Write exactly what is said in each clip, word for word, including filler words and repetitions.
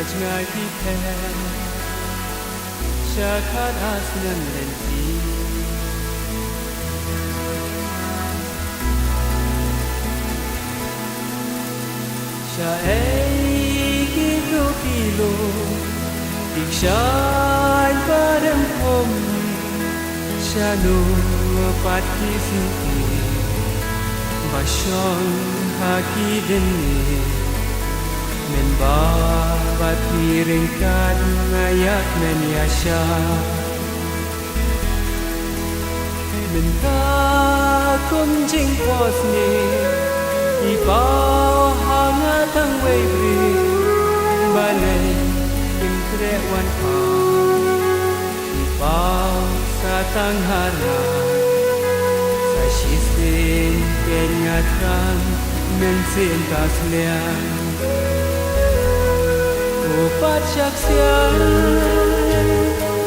Jngai ki pher sha khadar snem lynti. Shaei ki briew ki long ki kshaid ba rem khum, shano pat ki syntiew ba shong ha ki dien ne? Mynba bad phi ryngkat nga ïaid mynta ïa sha. Mynta kum jingpos ne i paw ha nga tang wei briew, balei kim treh wan paw? I paw sa tang ha nga, sa shisien kein nga thrang mynsiem ka sliang. Ko pat shah ksiar,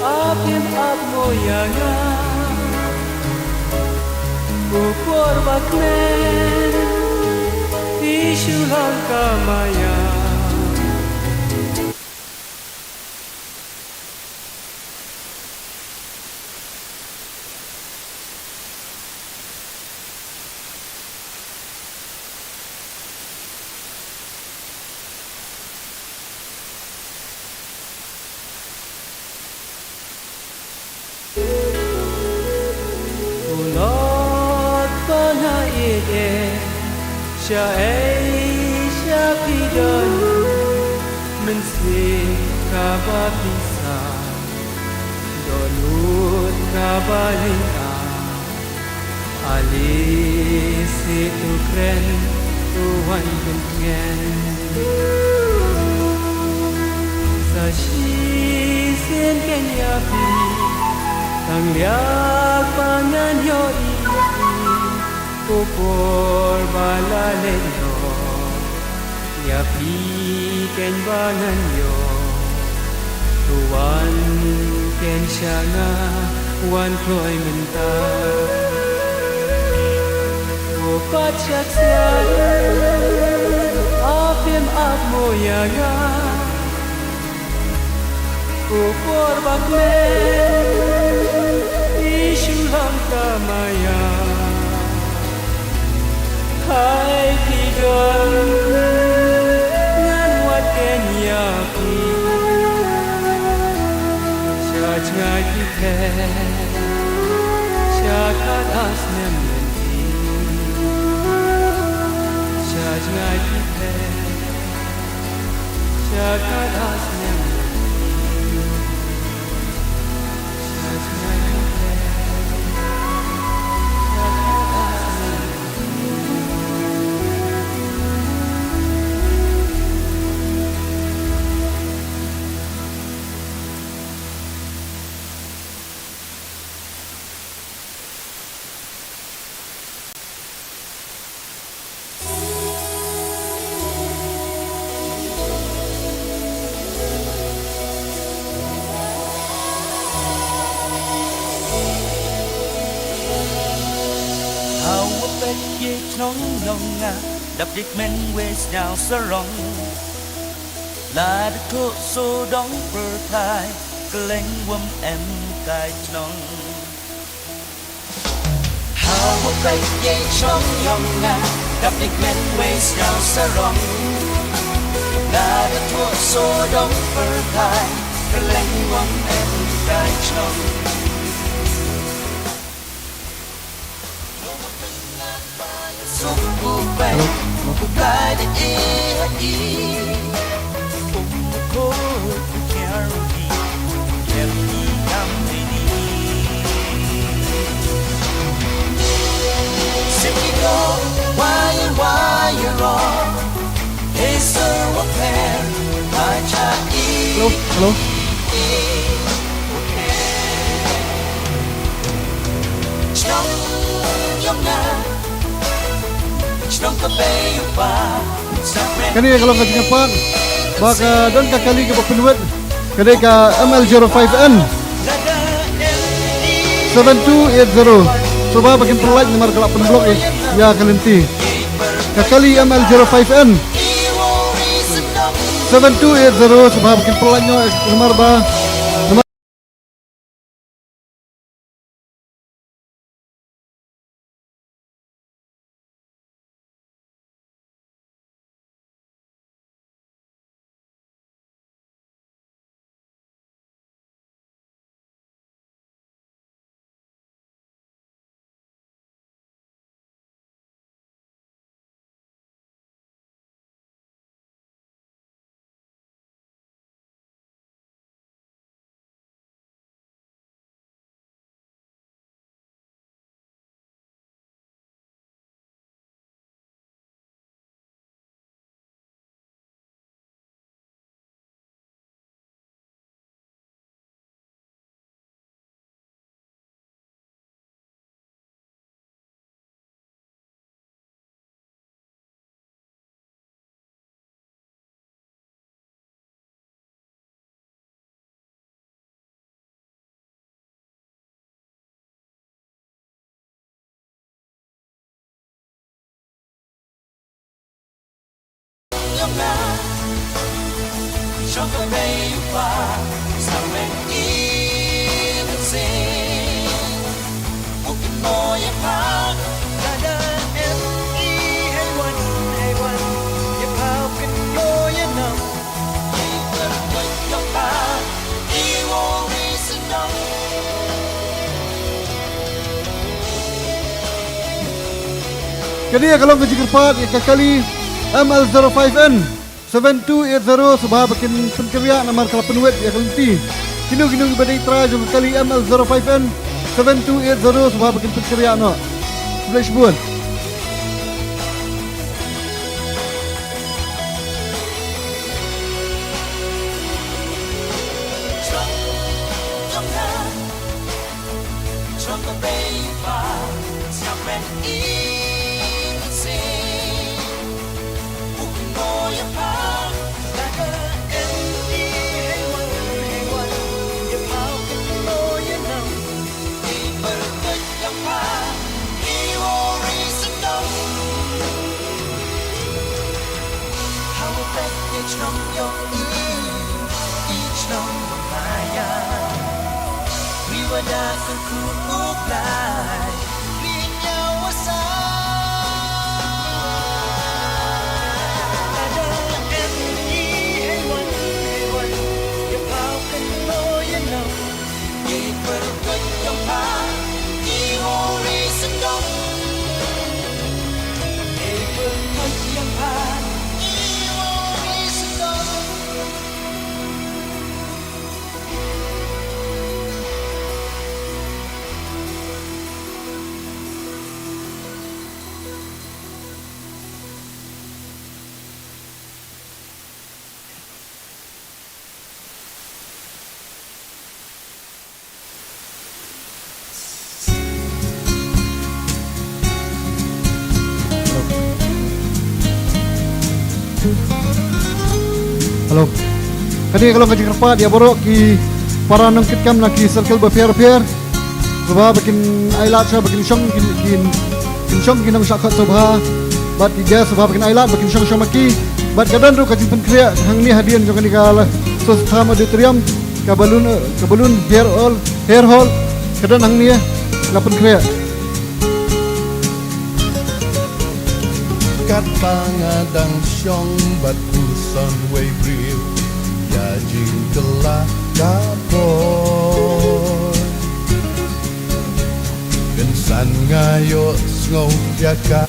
ap im ap mo ïa nga. Ko por ba kmen, phi shu long ka maïa. Ko Lord ba nga ïeit eh, shaei sha phi don, mynsiem kaba phi sah, dohnud kaba lynga. Ale seh to kren, to wan pyntngen. Sa shisien kein ïa phi, tang liak ba ngan ïohi. Ko por ba la leit noh, ïa phi kein ba ngan ïoh. To wan kein sha nga, wan kloi mynta. Ko pat shah ksiar, ap im ap mo ïa nga. Ko por ba kmen, phi shu long ka maïa. Haei phi don, ngan wad kein ïa phi. Sha jngai ki pher, sha khadar snem lynti. Sha jngai ki pher, sha khadar snem lynti. Ha u peit ïa i chnong yong nga, dap dei kmen wei sniaw sarong. Lada thuh sawdong pyrthai, kylleng wym em kai chnong. Ha u peit ïa i chnong yong nga, dap dei kmen wei sniaw sarong. Lada thuh sawdong pyrthai, kylleng wym em kai chnong. Hello. Hello, hello. Kane ka long ka jingpang ba ka don ka kali kaba pynwit. Ka dei ka M L zero five N seven two eight zero. Sngewbha ba kin pynlait namar ka la pynblock ïa ka lynti. Ka kali M L zero five N. Seven two eight zero, sngewbha ba kin pynlait noh, namar ba Kane ka long ka jingkyrpad ïa ka kali M L zero five N seven two eight zero, sngewbha ba kin pynkynriah namar ka la pynwit ïa ka lynti. Kino kino kiba dei trai jong ka kali M L zero five N seven two eight zero, sngewbha ba kin pynkynriah noh. Khublei shibun. Hello. Kane ka long ka jingkyrpad ïa baroh ki para nongkitkam na ki circle bapher bapher. Sngewbha ba kin ailad sha ba kin shong kin, kin, kin shong ki nongshah khot sngewbha. Bad ki guest sngewbha ba kin ailad ba kin shong shong ma ki. Bad ka don ruh ka jingpynkhreh hangne hadien jong kane ka la Sostha Auditorium, ka balloon, eh, ka balloon hair hall, hair hall. Ka don hangne la pynkhreh. Katba nga dang shong bad u Son Wei Briew, ïa jingkylla ka por. Kynsan nga ïohsngew ïa ka.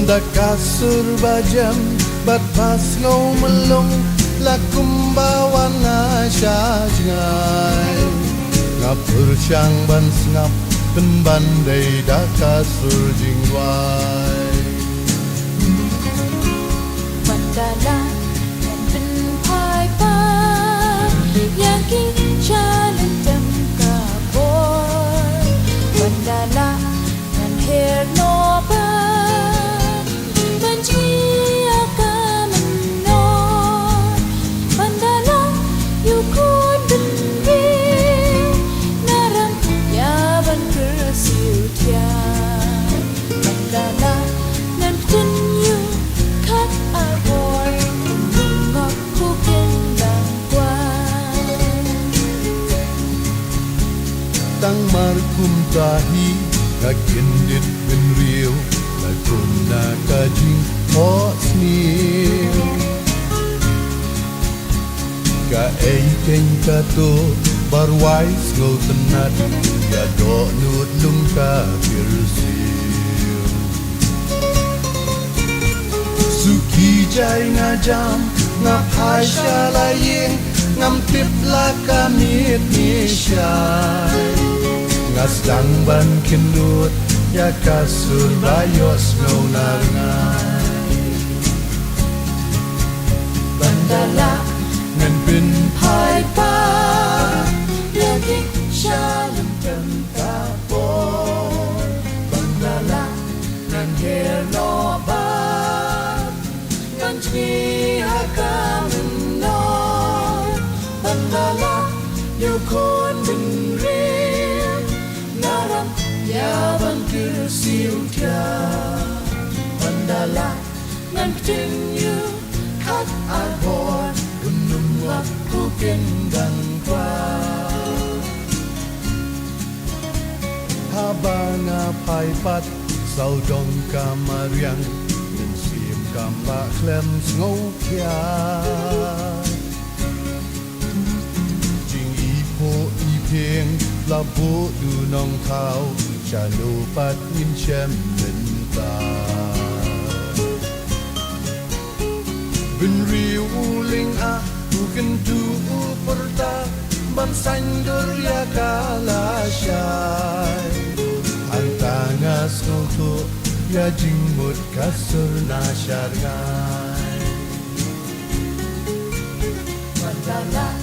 Da ka sur ba jem bad ba sngew mlung, la kumba wan na sha jngai. Nga pyrshang ban sngap pynban dei da ka sur jingduwai. Wan da la ngan pynphai pat ïa ki jingkyndem ka por. Wan da la ngan her noh pat ban jia ka mynnor. Wan da la ïa u khun bynriew na ram ïa ban kyrsiew thiah. Kyndit bynriew la kum na ka jingphohsniew. Kaei keiñ kato ba rwai sngewtynnat, ïa dohnud lum ka kyrsiew. Suki jai nga jam, nga phai sha la ïing, ngam tip la ka miet mishai. Nga sdang ban kynnoh ïa ka sur ba ïohsngew na ngai. Ban da lah ngan pynphai pat ïa ki sha lem tem ka por. Ban da lah ngan her noh bad ngan jngi ha ka mynnor. Ban da lah ïa u khun bynriew, nga rap ïa ban kyrsiew thiah. Ban da lah ngan ktien ïa u khat ar bor, un ym lap u kyndang kwah. Haba nga phai pat, sawdong ka mariang, mynsiem kam lah khlem sngewkhia. Jingiphuh iphieng la buh du nongthaw, shano pat ngin shem mynta. Bynriew u lyngah, u kyntu u pyrta, ban saiñdur ïa ka lashai. Hangta nga sngewthuh ïa jingmut ka sur na sharngai. Ban da lah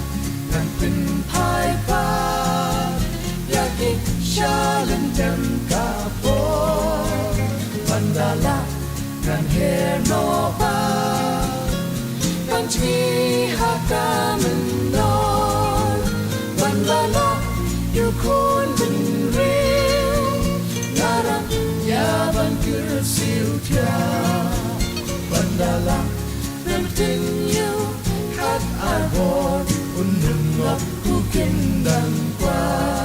ngan pynphai pat ïa ki sha lem tem ka por. Ban da lah ngan her noh bad ngan jngi ha ka mynnor. Ban da lah ïa u khun bynriew, nga rap ïa ban kyrsiew thiah. Ban da lah ngan ktien ïa u khat ar bor, un ym lap u kyndang kwah.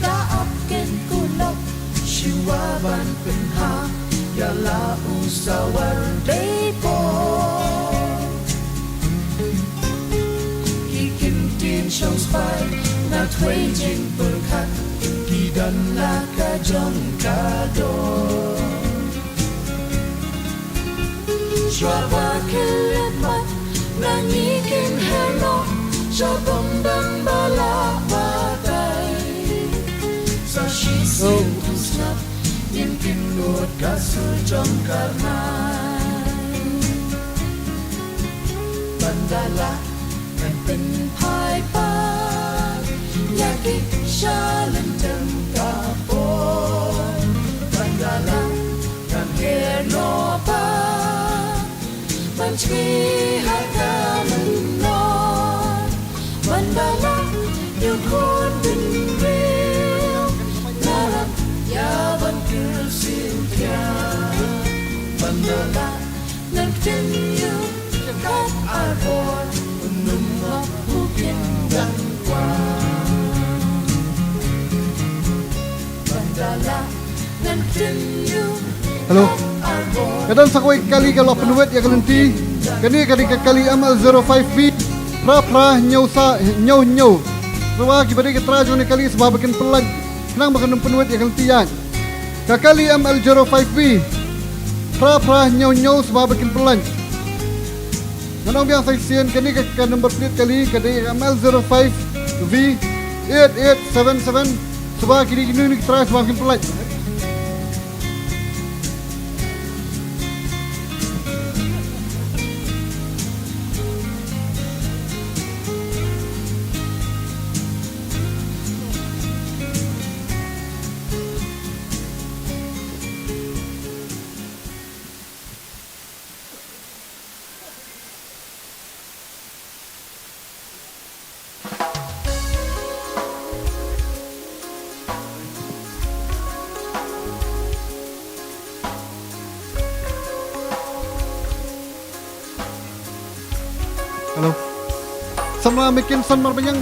Da ap ken kulok shuwa ban pynhap ïa la u sawar dei por. Ki kyntien shong spah na twei jingpyrkhat, ki don la ka jong ka dor. Shuwa ba ki leit pat, na ngi kin her noh sha bym don ba la batai. Sa shisien u sngap, ngin kynnoh ka sur jong ka rnai. Ban da lah ngan pynphai pat ïa ki sha lem tem ka por. Ban da lah ngan her noh pat ban jngi ha ka mynnor. Ban da lah ïa u khun bynriew, nga rap ïa ban kyrsiew thiah. Ban da lah ngan ktien ïa u khat ar bor, un ym lap u kyndang kwah. Ban da lah ngan ktien ïa u Hello. Khat ar bor. Ka don sa kawei ka kali ka la pynwit ïa ka lynti. Kane ka dei ka kali M L zero five B. Phra phra hynñiew sa hynñiew hynñiew. Sngewbha kiba dei ki trai jong kane ka kali sngewbha ba kin pynlait khnang ba kan ym pynwit ïa ka lynti ïaid. Ka kali M L zero five B. Phra phra hynñiew hynñiew sngewbha ba kin pynlait. Ngan ong biang sa shisien, kane ka, ka number plate kali ka dei M L zero five V eight eight seven seven. Sngewbha kine kine ki trai sngewbha kin pynlait. Hello. Samla Mekinson Marbaniang.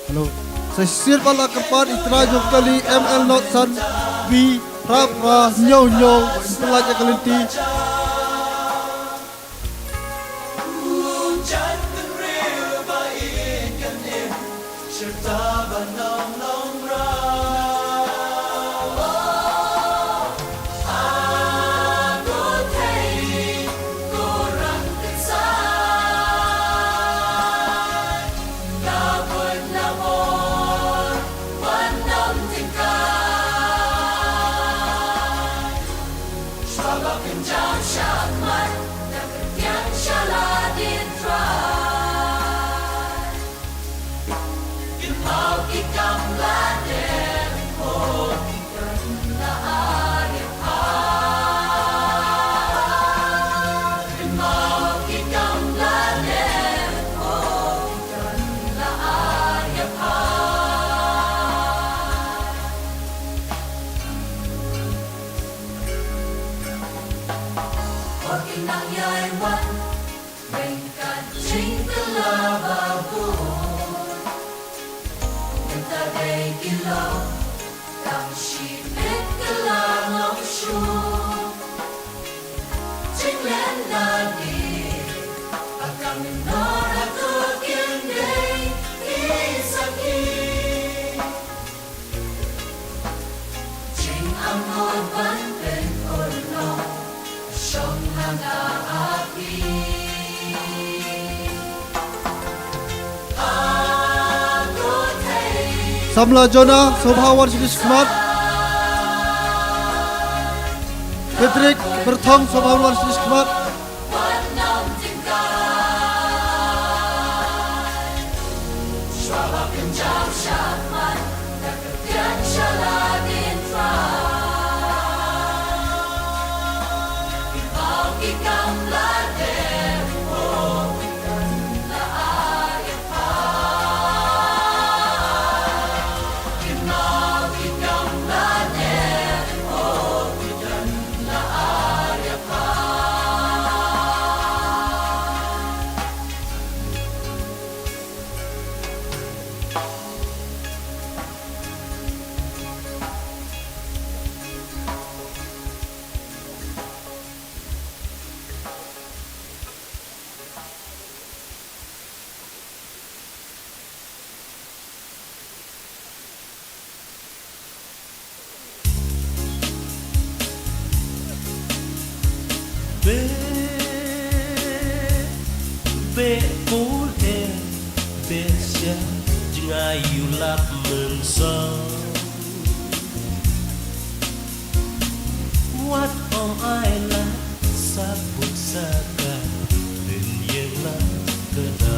Hello. Sa shisien ba la kyrpad i trai jong ka kali M L not san B phra phra hynñiew hynñiew ban pyllait ïa ka lynti. Samla Jonah, sngewbha wan sha khmat. Patrick Berthong, sngewbha wan sha khmat. Be, be, kul, eh, be, sha, jngai, yu lap, men, sa. Wat ong ai la, sa, put, sa, ka, rin, ye, la, ka, da.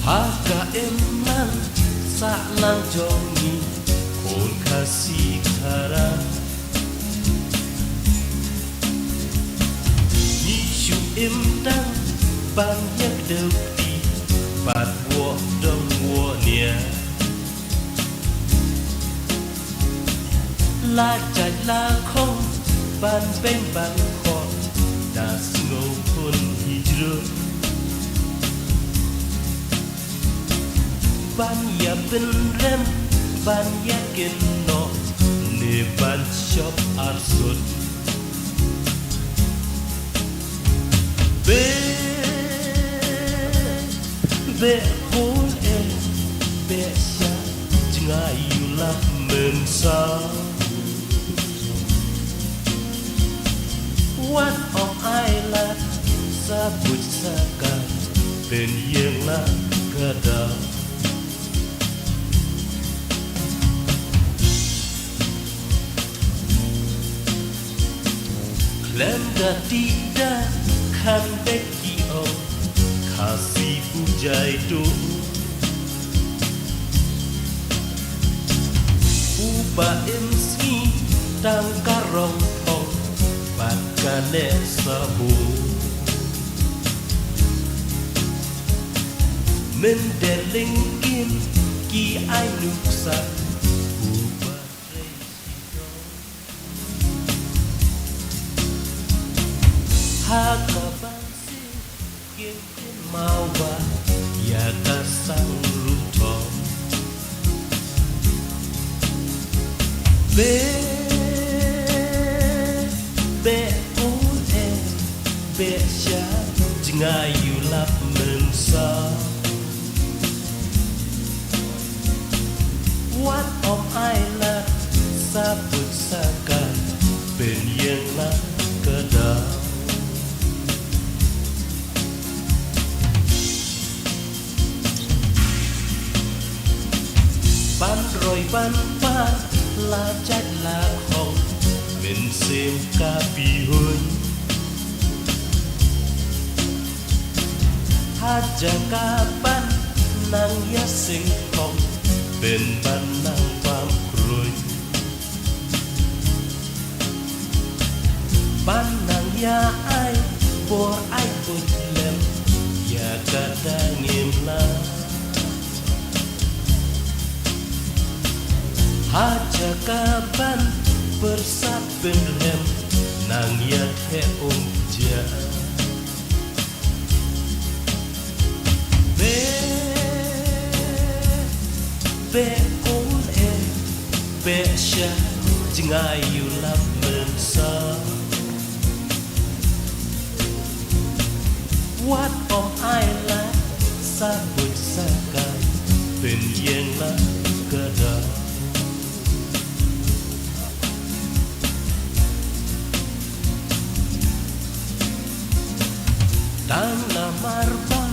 Ha ka imlang sahlang jong ngi, khun Khasi Khara. Ngi shu im tang ban ïa kdew kti, bad wok dong wok nia. La jait la khong ban beng ban khot, da sngew khun hijrut. Ban ïa pynrem, ban ïa kynnoh, ne ban shop arsut. Beh, beh khun eh, beh sha jngai ïulap mynsaw. Wat ong ai lad sa buit sa kai, pynïeng la ka daw. Khlem da tih da khan beit ki ong, Khasi u jai tu. Uba im sngi tang ka rong phong bad ka neh sahu. Mynta lyngkhin ki ai nuksa uba trei shitong. Ha ka ban si kin kin mawa ïa ka sang ruh thong. Beh, beh un eh, beh sha jngai ïulap mynsaw. Wat ong ai lad sa buit sa kai, pynïeng la ka daw. Ban roi ban pan la jait la khong, mynsiem ka bihun. Ha jaka ban nang ïa seng khong, pynban nang bam kruid. Ban nang ïa ai bor ai buit lem ïa ka dang im lang. Ha jaka ban pyrsad pynrem nang ïa theh um jia. Beh, beh un eh, beh sha jngai ïulap mynsaw. Wat ong ai lad sa buit sa kai, pynïeng la ka daw. Tang namar ba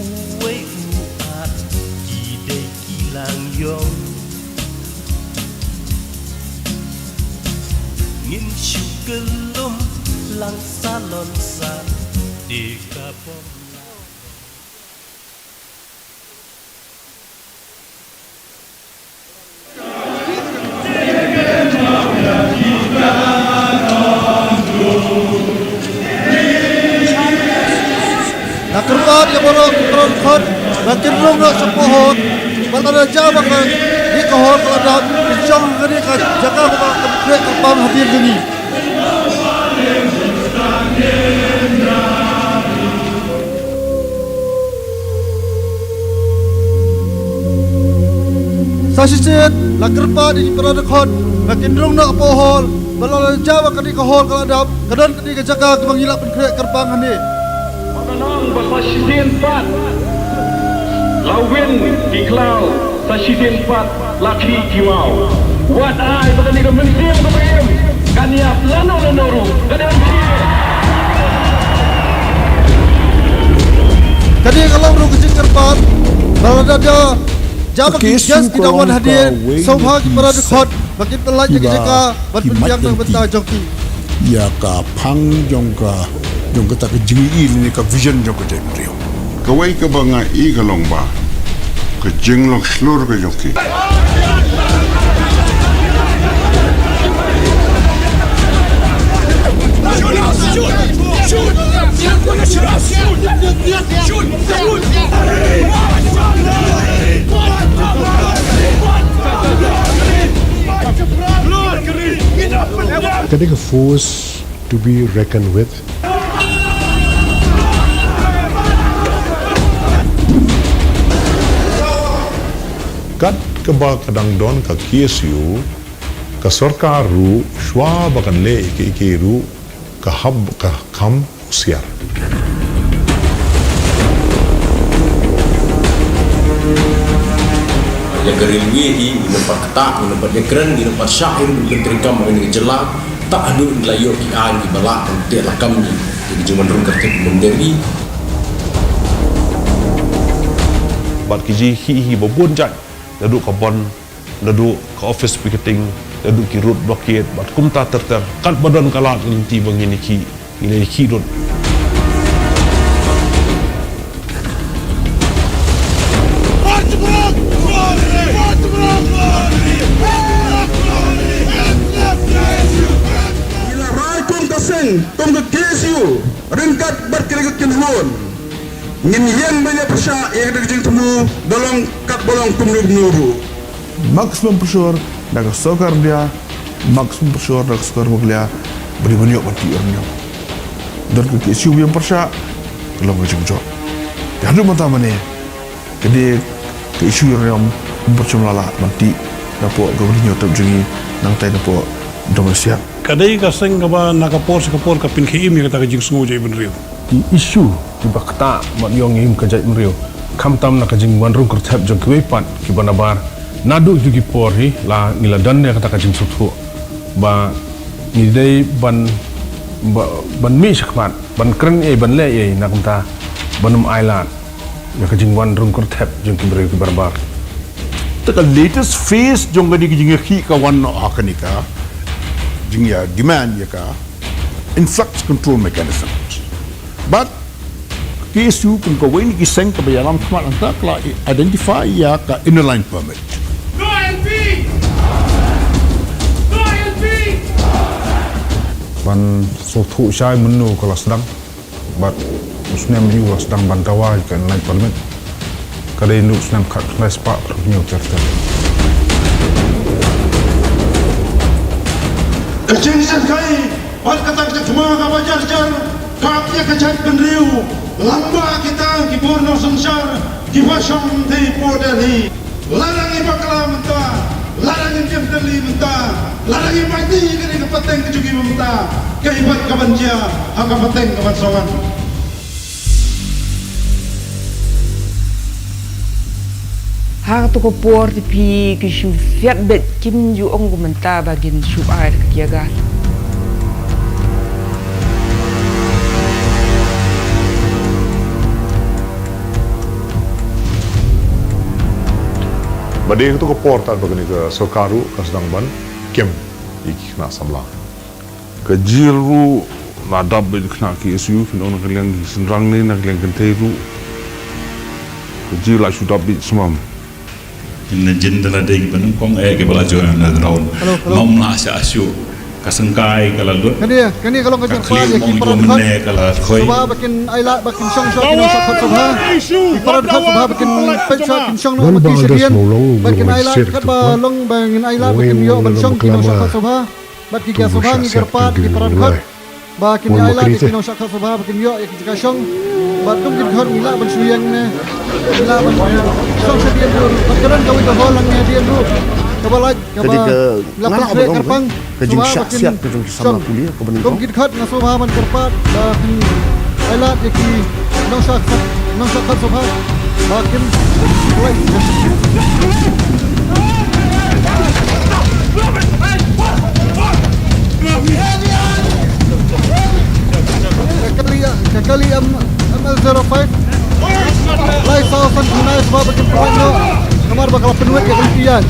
uwei u at ki dei ki lang ïong. Ngin shu kyllum lang salon sa te ka bom. Nga kyrpad ïa baroh ki para dkhot ba kin rung noh shapoh hall, ba lada jia ba kane ka hall ka la dap, kin shong ha kane ka jaka kaba kyrpang hadien jong ngi. Sa shisien la kyrpad ïa ki para dkhot ba kin rung noh hapoh hall, ba lada jia ba kane ka hall ka la dap, ka don kane ka jaka kaba ngi lah pynkhreh kyrpang hangne. Ba ka nong ba sa shisien pat la win ki khlaw, sa shisien pat la khih ki maw. Wat ai ba kane ka mynsiem kaba im kan ïap lano lano ruh ka dang khih. Kane ka long ruh ka jingkyrpad ba lada jia ba ki guest ki dang wan hadien, sngewbha ki para dkhot ba kin pyllait ïa ka jaka ban pynbiang na ka bynta jong ki. Ïa ka phang jong ka, jong kata ka jingïohi ne ka vision jong ka jaitbynriew. Kawei kaba nga i ka long ba ka jinglong shlur ka jong ki. Ka dei ka force to be reckoned with. Kat kaba ka dang don ka K S U, ka sorkar ruh shuwa ba kan leh ïa kiei kiei ruh ka hap ka kham husiar. Ïa ka railway hi, ngin ym pat ktah, ngin ym pat ïakren, ngin ym pat shah hi ruh ban treikam ha kane ka jylla. Tang haduh ngi la ïoh ki aiñ kiba lah ban teh lakam ïa ki jingwan rung kyrteng ki mynder ri. Bad ki jingïakhih hi ba bun jait, naduh ka bond, naduh ka office picketing, naduh ki road blockade, bad kumta ter ter. Katba don ka lad ngi lynti ba ngin ïakhih, ngin ïakhih lut. Ngi la rai kum ka seng, kum ka K S U, ryngkat bad kine ki kynhun. Ngin ïeng ban ïa pyrshah ïa kane ka jingthmu, da long katba long kumno kumno ruh. Maximum pressure na ka sorkar India, maximum pressure na ka sorkar Meghalaya, ba dei ban ïoh ban tih uranium. Don ka issue ba ïeng pyrshah, ka long ka jingjop. Te haduh mynta mynne, ka dei ka issue uranium, ym pyrshah la lah ban tih, napoh ka ri Hynñiewtrep jong ngi, nangta napoh Indonesia. Ka dei ka seng kaba na ka por sha ka por ka pynkhie im ïa kata ka jingsngew jong i bynriew. Ki issue kiba ktah bad ïong ïa ka jaitbynriew, khamtam na ka jingwan rung kyrthep jong kiwei pat kiba nabar. Naduh kito ki por hi la ngi la don ïa kata ka jingsngewthuh ba ngi dei ban, ba, ban mih shakhmat, ban kren ei, ban leh ei, na kumta ban ym ailad ïa ka jingwan rung kyrthep jong ki briew kiba nabar. Te ka latest phase jong kane ka jingïakhih ka wan noh ha kane ka jingïa demand ïa ka influx control mechanism. But K S U kum kawei na ki seng kaba ïalam khmat hangta ka la identify ïa ka inner line permit. No L P! No L P! Ban sngewthuh shai mynno ka la sdang. Bad u snem aïu la sdang ban dawa ïa ka inner line permit. Ka dei naduh u snem khatkhyndai spah hynñiew ter ter. Ka jingshyrkhei bad kata ka jingthmu kaba jar jar, ka ap ïa ka jaitbynriew lyngba kita ki bor nongsynshar kiba shong hangtei hapoh Delhi. Lada ngi bakla mynta, lada ngim ïeng tylli mynta, lada ngi mait ïa kane ka pateng ka jong ngi mynta, kaei pat kaban jia ha ka pateng kaban sa wan. Ha kato ka por te phi ki shu thied beit, kim ju ong kumta ba kin shu ai ka tear gas. Ba dei kato ka por tad ba kane ka sorkar ruh ka sdang ban kem ïa ki khynnah samla. Ka jingïaroh ruh la dap beit, khynnah K S U phin ong na ka liang ki shynrang ne na ka liang kynthei ruh. Ka jingïaroh la shu dap beit sumar. Ynda jin da la dei kiba nyngkong eh kiba la join underground. Hello, hello. Ngam lah sha shuh. Ka sengkai ka la lut. Kane, kane ka long ka jingpynpaw ïa ki para dkhot. Ka khlieh ong ïa ki mynne ka la khoi. Sngewbha ba kin ailad ba kin shong sha ki nongshah khot sngewbha. Ki para dkhot sngewbha ba kin peit sha kin shong noh ba ki sha dien. Ba kin ailad katba long ba ngin ailad ba kin ïoh ban shong ki nongshah khot sngewbha. Bad ki, ki sngewbha ngi kyrpad ki para dkhot ba kin ïa ailad ïa ki nongshah khot sngewbha ba kin ïoh ïa ki jaka shong. Bad kum ki dkhot ngi lah ban shu ïeng ne, ngi lah ban shong sha dien ruh. Bad ka don kawei ka hall hangne hadien ruh kaba lait, kaba la pynkhreh kyrpang. Ka jingshah siat ka jong ki samla pule kaba nyngkong. Kum ki dkhot nga sngewbha ban kyrpad ba kin ailad ïa ki nongshah khot, nongshah khot sngewbha ba kin. Ka kali, ka kali M, M L zero five. Lai saw san khyndai sngewbha ba kin pynlait noh namar ba ka la pynwit ïa ka lynti ïaid.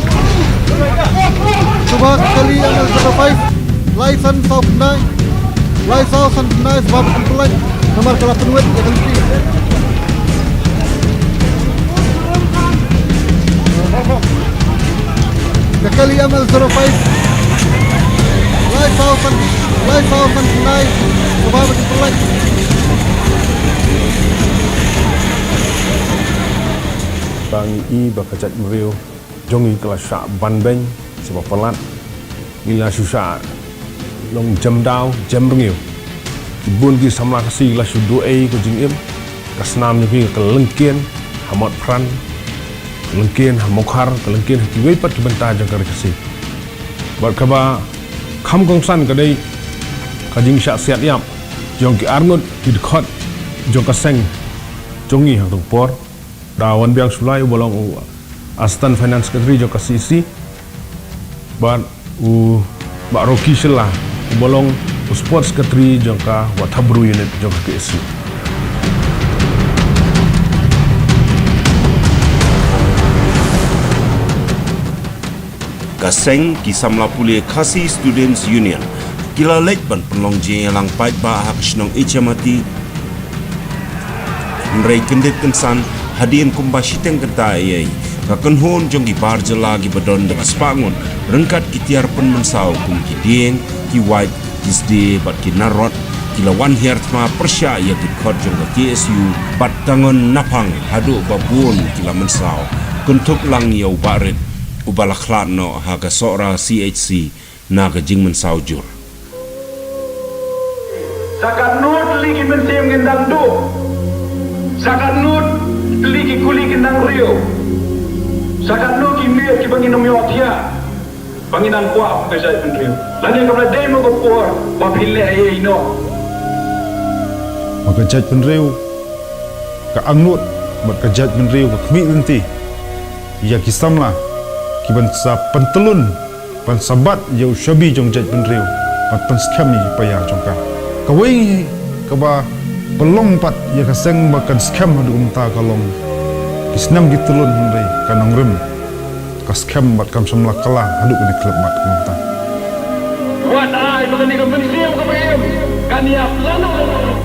Sngewbha ka kali M L zero five. Lai san saw khyndai. Lai saw san khyndai sngewbha ba kin pynlait namar ka la pynwit ïa ka lynti. M L zero five. Lai saw san, lai saw san nai. Kaba ba ki pynlait. Ba ngi i ba ka jaitbynriew jong ngi ka la shah ban beiñ, sha ba palat ngi la shu shah long jem daw jem rngiew. Ki bun ki samla Khasi la shu duh ei ka jingim. Ka snam jong ki ka lyngkien ha Motphran, ka lyngkien ha Mawkhar, ka lyngkien ha kiwei pat ki bynta jong ka ri Khasi. Bad kaba kham kongsan ka dei ka jingshah siat ïap jong ki arngut ki dkhot jong ka seng jong ngi hangto ka por. Da wan biang shuwa uba long u Assistant Finance Secretary jong ka C E C, bad u Bah Rocky Shylla uba long u Sports Secretary jong ka Wahthapbru Unit jong ka K S U. Ka seng ki samla pule Khasi Students Union ki la leit ban pynlong jingïalang paidbah ha ka shnong Ichamati. Hynrei kyndit kynsan, hadien kumba shiteng kynta ei ei, ka kynhun jong ki bar jylla kiba don da ki spah ngut, ryngkat ki tiar pynmynsaw kum ki dieng, ki wait, ki sdie bad ki narot, ki la wan hiar thma pyrshah ïa ki dkhot jong ka K S U bad tang naphang haduh ba bun ki la mynsaw, kynthup lang ïa u Bah Rit uba la khlad noh ha ka Sohra C H C na ka jingmynsaw jur. Sa katno tylli ki mynsiem ngin dang duh? Sa katno tylli ki kuli kin dang riew? Sa katno ki miet kiba ngin ym ïohthiah ba ngin nang kwah kum ka jaitbynriew? Lane kam la dei mo ka por ba phin leh ei ei noh? Ba ka jaitbynriew ka angnud bad ka jaitbynriew ka khmih lynti ïa ki samla kiban sa pyntyllun, ban sa bat ïa u shabi jong jaitbynriew, ban pynskhem ïa ki paia jong ka. Kawei kaba pynlong pat ïa ka seng ba kan skhem haduh mynta ka long ki snem ki tyllun, hynrei ka nongrim ka skhem bad kam shym la kylla haduh kane ka khyllipmat mynta. Wat ai ba kane ka mynsiem kaba im kan ïap lano lano.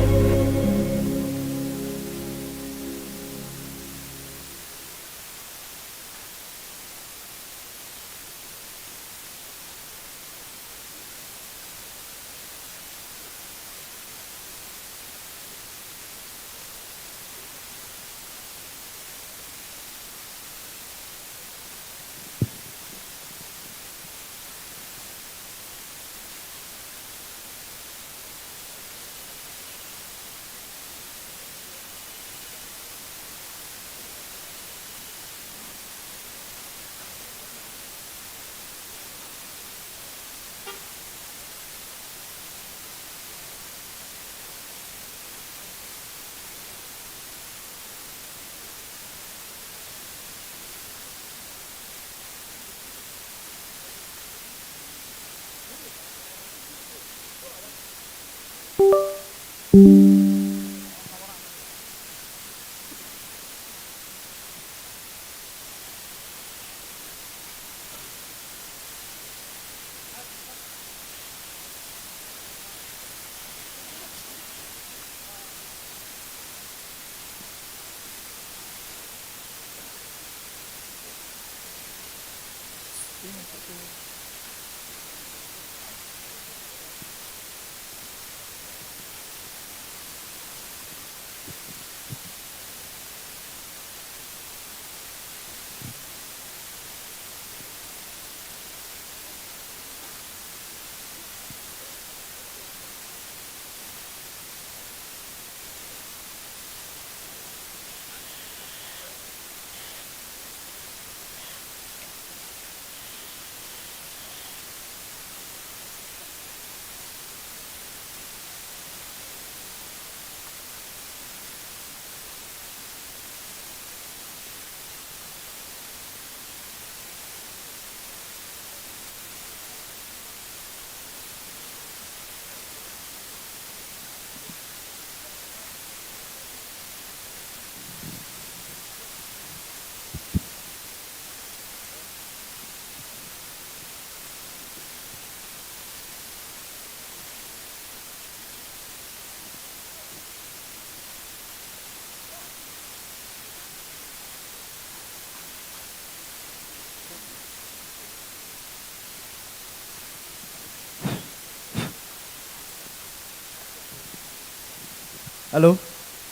Hello.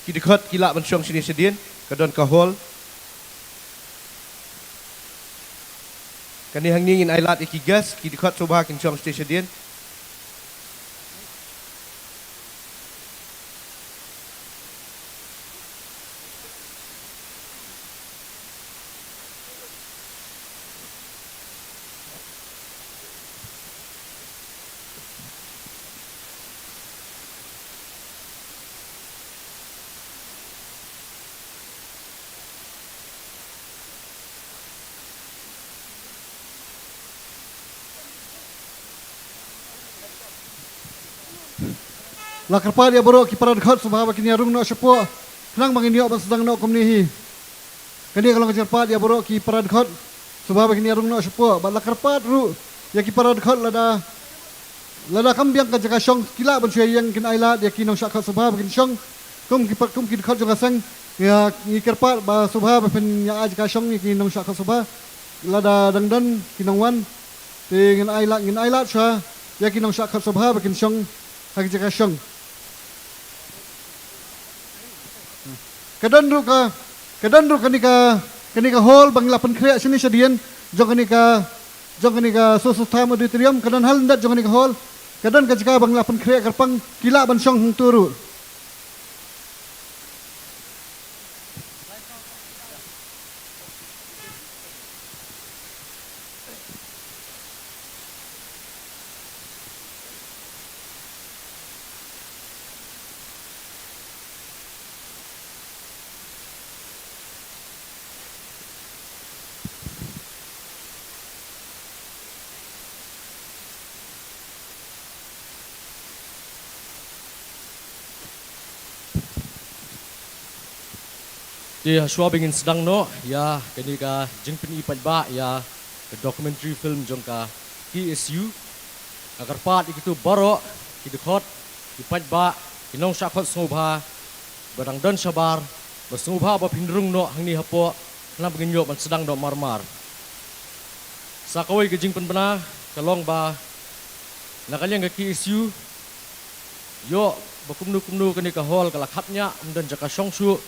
Ki dkhot ki lah ban shong shane shadien, ka don ka hall. Kane hangne ngin ailad ïa ki guest, ki dkhot sngewbha kin shong shane shadien. La kyrpad ïa baroh ki para dkhot sngewbha ba kin ïa rung noh shapoh, khnang ba ngin ïoh ban sdang noh kumne hi. Kane ka long ka jingkyrpad ïa baroh ki para dkhot sngewbha ba kin ïa rung noh shapoh, bad la kyrpad ruh ïa ki para dkhot lada, lada kam biang ka jaka shong, ki lah ban shu ïeng kin ailad ïa ki nongshah khot sngewbha ba kin shong. Kum ki pa-, kum ki dkhot jong ka seng, ïa, ngi kyrpad ba sngewbha ba phin ïa ai jaka shong ïa ki nongshah khot sngewbha lada dang don ki nongwan. Te ngin ailad, ngin ailad shuwa ïa ki nongshah khot sngewbha ba kin shong ha ki jaka shong. Ka don ruh ka, ka don ruh kane ka, kane ka hall ba ngi la pynkhreh shane shadien jong kane ka, jong kane ka Sossotham Auditorium, ka don ha lyndet jong kane ka hall, ka don ka jaka ba ngi la pynkhreh kyrpang, ki lah ban shong hangto ruh. Te hashwa ba ngin sdang noh ïa kane ka jingpyni paidbah ïa ka documentary film jong ka K S U, nga kyrpad ïa kito baroh ki dkhot, ki paidbah, ki nongshah khot sngewbha ba dang don shabar, ba sngewbha ba phin rung noh hangne hapoh, khnang ba ngin ïoh ban sdang noh marmar. Sa kawei ka jingpynbna ka long ba na ka liang ka K S U ïoh ba kumno kumno kane ka hall ka la khapngiah, ym don jaka shong shuh.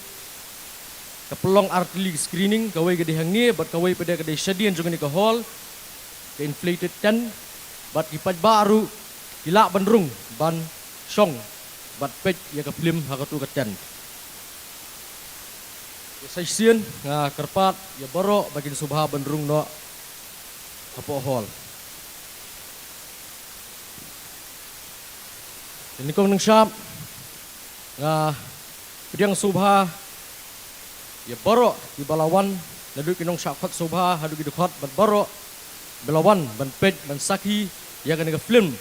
Ka pynlong artylli screening, kawei ka dei hangne bad kawei pat de ka dei shadien jong kane ka hall, ka inflated tent, bad ki paidbah ruh ki lah ban rung ban shong bad peit ïa ka film ha kato ka tent. Ïa sa shisien nga kyrpad ïa baroh ba kin sngewbha ban rung noh hapoh hall. Ïa nyngkong nyngshap nga pdiang sngewbha ïa baroh kiba la wan, naduh ki nongshah khot sngewbha haduh ki dkhot bad baroh ba la wan ban peit ban sakhi ïa kane ka film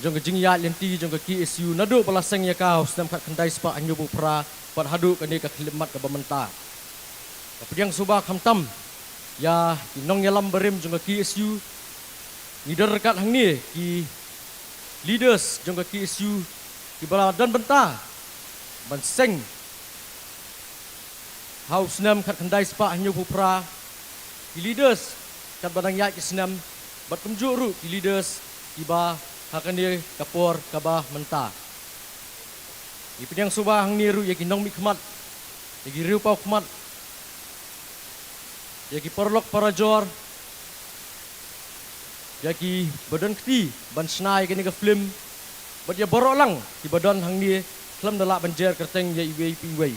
jong ka jingïaid lynti jong ka K S U naduh ba la seng ïa ka ha u snem khatkhyndai spah hynñiewphew phra bad haduh kane ka khyllipmat kaba mynta. Nga pdiang sngewbha khamtam ïa ki nongïalam barim jong ka K S U. Ngi don ryngkat hangne ki leaders jong ka K S U kiba la don bynta ban seng ha u snem khatkhyndai spah hynñiewphew phra, ki leaders katba dang ïaid ki snem, bad kumjuh ruh ki leaders kiba ha kane ka por kaba mynta. Ngi pdiang sngewbha hangne ruh ïa ki nongmihkhmat, ïa ki riewpawkhmat, ïa ki paralok parajor, ïa kiba don kti ban shna ïa kane ka film, bad ïa baroh lang kiba don hangne khlem da lah ban jer kyrteng ïa iwei pa iwei.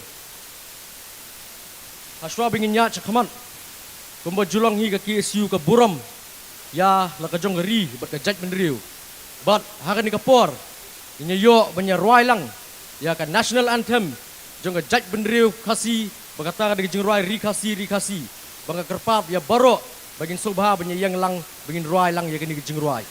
Hashwa ba ngin ïaid shakhmat, kumba ju long hi ka K S U ka burom ïa la ka jong ka ri bad ka jaitbynriew. Bad ha kane ka por ngin ïa ïoh ban ïa rwai lang ïa ka national anthem jong ka jaitbynriew Khasi, ba kata ka dei ka jingrwai Ri Khasi, Ri Khasi, ba nga kyrpad ïa baroh ba ngin sngewbha ban ïa ïeng lang, ba ngin rwai lang ïa kane ka jingrwai.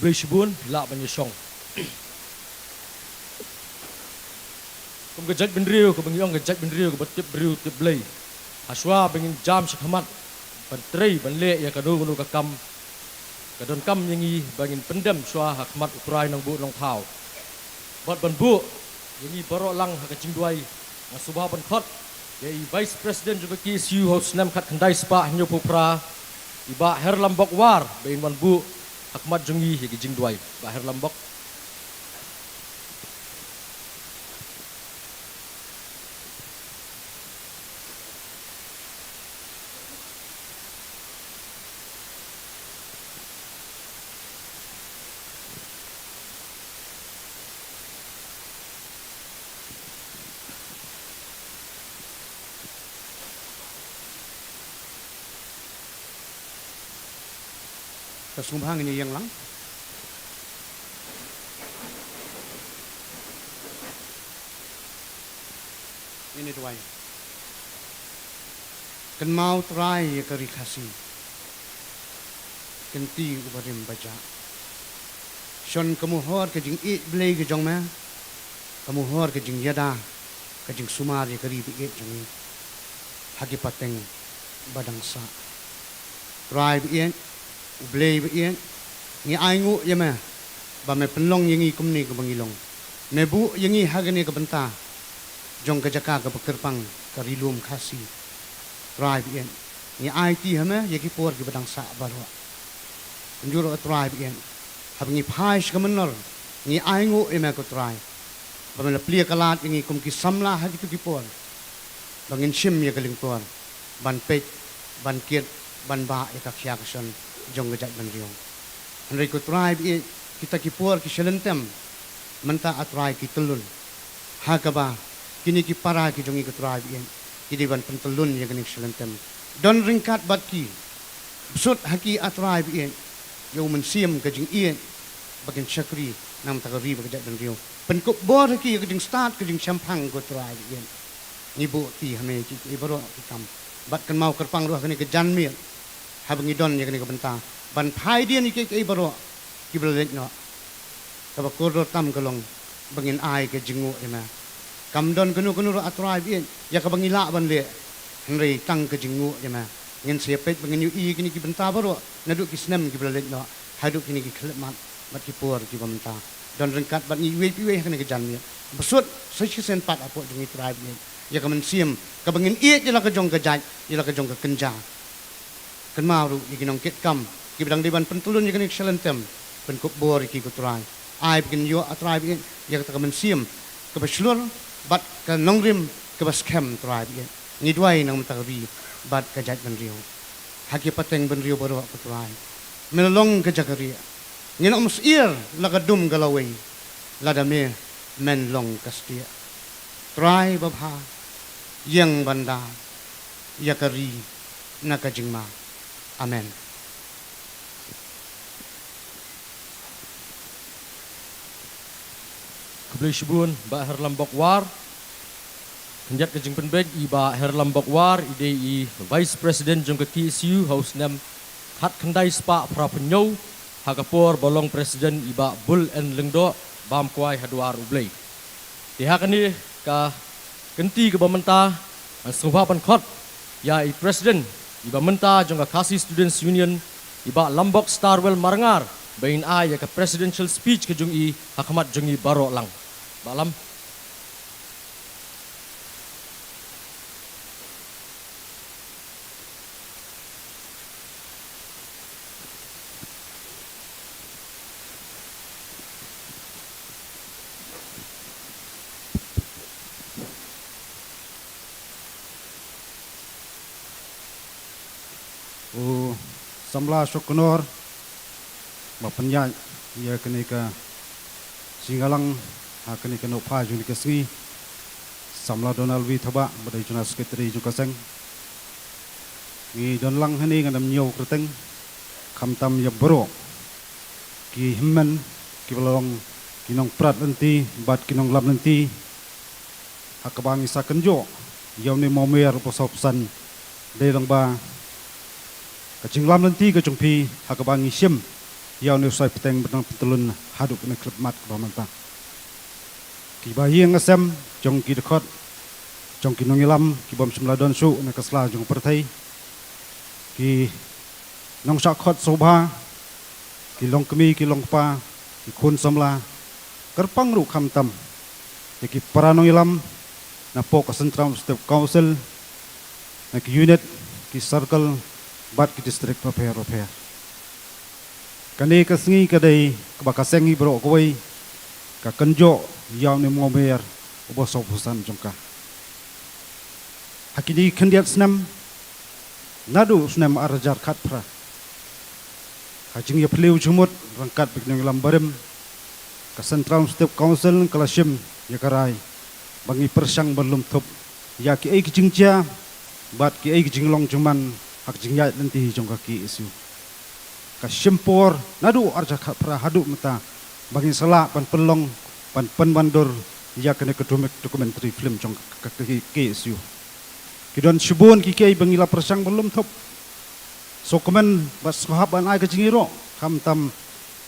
Blei shibun, lah ban ïashong. Kum ka jaitbynriew, kaba ngi ong ka jaitbynriew kaba tip briew tip Blei. Hashwa ba ngin jam shakhmat ban trei ban leh ïa kano kano ka kam ka donkam ïa ngi ba ngin pyndem shuwa ha khmat U Trai Nongbuh Nongthaw. Bad ban buh ïa ngi baroh lang ha ka jingduwai, nga sngewbha ban khot ïa i Vice President jong ka K S U ha u snem khatkhyndai spah hynñiewphew phra, i Bah Herlambok War, ba in wan buh ha khmat jong ngi ïa ka jingduwai. Bah Herlambok. Ka sngewbha ngin ïeng lang. Ngin ïa duwai. Kynmaw Trai ïa ka ri Khasi. Kynti u barim bajah. Shon ka mohor ka jingïeit Blei ka jong me. Ka mohor ka jingïada, ka jingsumar ïa ka ri ba ïeit jong ngi ha ki pateng ba dang sah. Trai ba ïeit, U Blei ba ïeit, ngi ai nguh ïa me ba me pynlong ïa ngi kumne kaba ngi long. Me buh ïa ngi ha kane ka bynta jong ka jaka kaba kyrpang, ka Ri Lum Khasi. Trai ba ïeit, ngi aiti ha me ïa ki por kiba dang sah baroh. Kumjuh ruh Trai ba ïeit, haba ngi phai sha ka mynnor, ngi ai nguh ïa me ko Trai ba me la plie palat ïa ngi kum ki samla ha kito ki por, ba ngin shim ïa ka lyngkor ban peit, ban kit, ban bah ïa ka khia ka shon jong ka jaitbynriew. Hynrei ko Trai ba ïeit, kita ki por ki shyllangtem mynta A Trai ki tyllun, ha kaba kine ki para ki jong ngi ko Trai ba ïeit, ki dei ban pyntyllun ïa kane ka shyllangtem. Don ryngkat bad ki, bsut ha ki A Trai ba ïeit ïa u mynsiem ka jingïeit ba kin shakri na ka bynta ka ri bad ka jaitbynriew. Pynkup bor ha ki ïa ka jingstad ka jingshemphang ko Trai ba ïeit. Ngi buh ki ha me ïa kiei kiei baroh ki kam. Bad kynmaw kyrpang ruh ha kane ka janmiet, haba ngi don ïa kane ka bynta ban phai dien ïa kiei kiei baroh kiba la leit noh. Kaba kordor tam ka long ba ngin ai ka jingnguh ïa me. Kam don kano kano ruh A Trai ba ïeit ïa kaba ngi lah ban leh, hynrei tang ka jingnguh ïa me. Ngin sa ïa peit ba ngin ïohi ïa kine ki bynta baroh, naduh ki snem kiba la leit noh haduh kine ki khyllipmat bad ki por kiba mynta. Don ryngkat bad ngi iwei pa iwei ha kane ka janmiet. Bsut sa shisien pat hapoh jong ngi Trai ba ïeit, ïa ka mynsiem kaba ngin ïeit ïa la ka jong ka jait, ïa la ka jong ka kynja. Kynmaw ruh ïa ki nongkitkam kiba dang dei ban pyntyllun ïa kane ka shyllangtem. Pynkup bor ïa ki ko Trai. Ai ba kin ïoh A Trai ba ïeit ïa kata ka mynsiem kaba shlur bad ka nongrim kaba skhem Trai ba ïeit. Ngi duwai na ka bynta ka ri bad ka jaitbynriew. Ha ki pateng bynriew baroh ko Trai, me la long ka jaka rieh. Ngin ym syier la ka dum ka lawei, lada me men long ka stieh. Trai babha, ïeng ban da ïa ka ri na ka jingma. Amen. Khublei shibun Bah Herlambok War. Khyndiat ka jingpynbeit, i Bah Herlambok War i dei i Vice President jong ka K S U ha u snem khatkhyndai spah phraphew hynñiew, ha ka por ba long President i Bah Bull N Lyngdoh, bam kwai ha dwar U Blei. Te ha kane ka kynti kaba mynta, ngan sngewbha ban khot ïa i President iba mynta jong ka Khasi Students Union, i Bah Lambok Starwell Marngar, ba in ai ïa ka presidential speech ka jong i ha khmat jong ngi baroh lang. Bah Lam. U samla Shoknor, ba pynïaid ïa kane ka jingïalang ha kane ka nohphai jong kane ka sngi, samla Donald W Thabah, ba dei General Secretary jong ka seng. Ngi don lang hangne, ngam ñiew kyrteng, khamtam ïa baroh ki hynmen kiba la long ki nongprat lynti bad ki nonglam lynti, ha kaba ngi sa kynjoh ïa une u mamer uba sawphew san. Dei lang ba ka jinglam lynti ka jong phi, ha kaba ngi shim ïa une u sai bteng ba dang pyntlun haduh kane ka khyllipmat kaba mynta. Kiba ïing sem jong ki dkhot jong ki nongïalam ki bym shym la don shuh na ka sla jong ka pyrthei, ki nongshah khot sngewbha, ki longkmie ki longkpa, ki khun samla, kyrpang ruh khamtam ïa ki para nongïalam napoh ka Central Step Council, na ki unit, ki circle bad ki district bapher bapher. Kane ka sngi ka dei kaba ka seng hi baroh kawei ka kynjoh ïa une u mawmer uba sawphew san jong ka. Ha kine ki khyndiat snem, naduh u snem ar hajar khatphra, ka jingïaphylliew jingmut ryngkat bad ki nongïalam barim, ka Central Step Council ka la shim ïa ka rai ba ngi pyrshang ban lum thup ïa kiei ki jingjia bad kiei ki jinglong jingman ha ka jingïaid lynti jong ka K S U. Ka shim por naduh ar hajar khatphra haduh mynta ba ngin sa lah ban pynlong, ban pynwandur ïa kane ka documentary film jong ka, ka, ka K S U. Ki don shibun ki kiei ba ngi la pyrshang ban lum thup, sngewkmen bad sngewhap ban ai ka jingïaroh, khamtam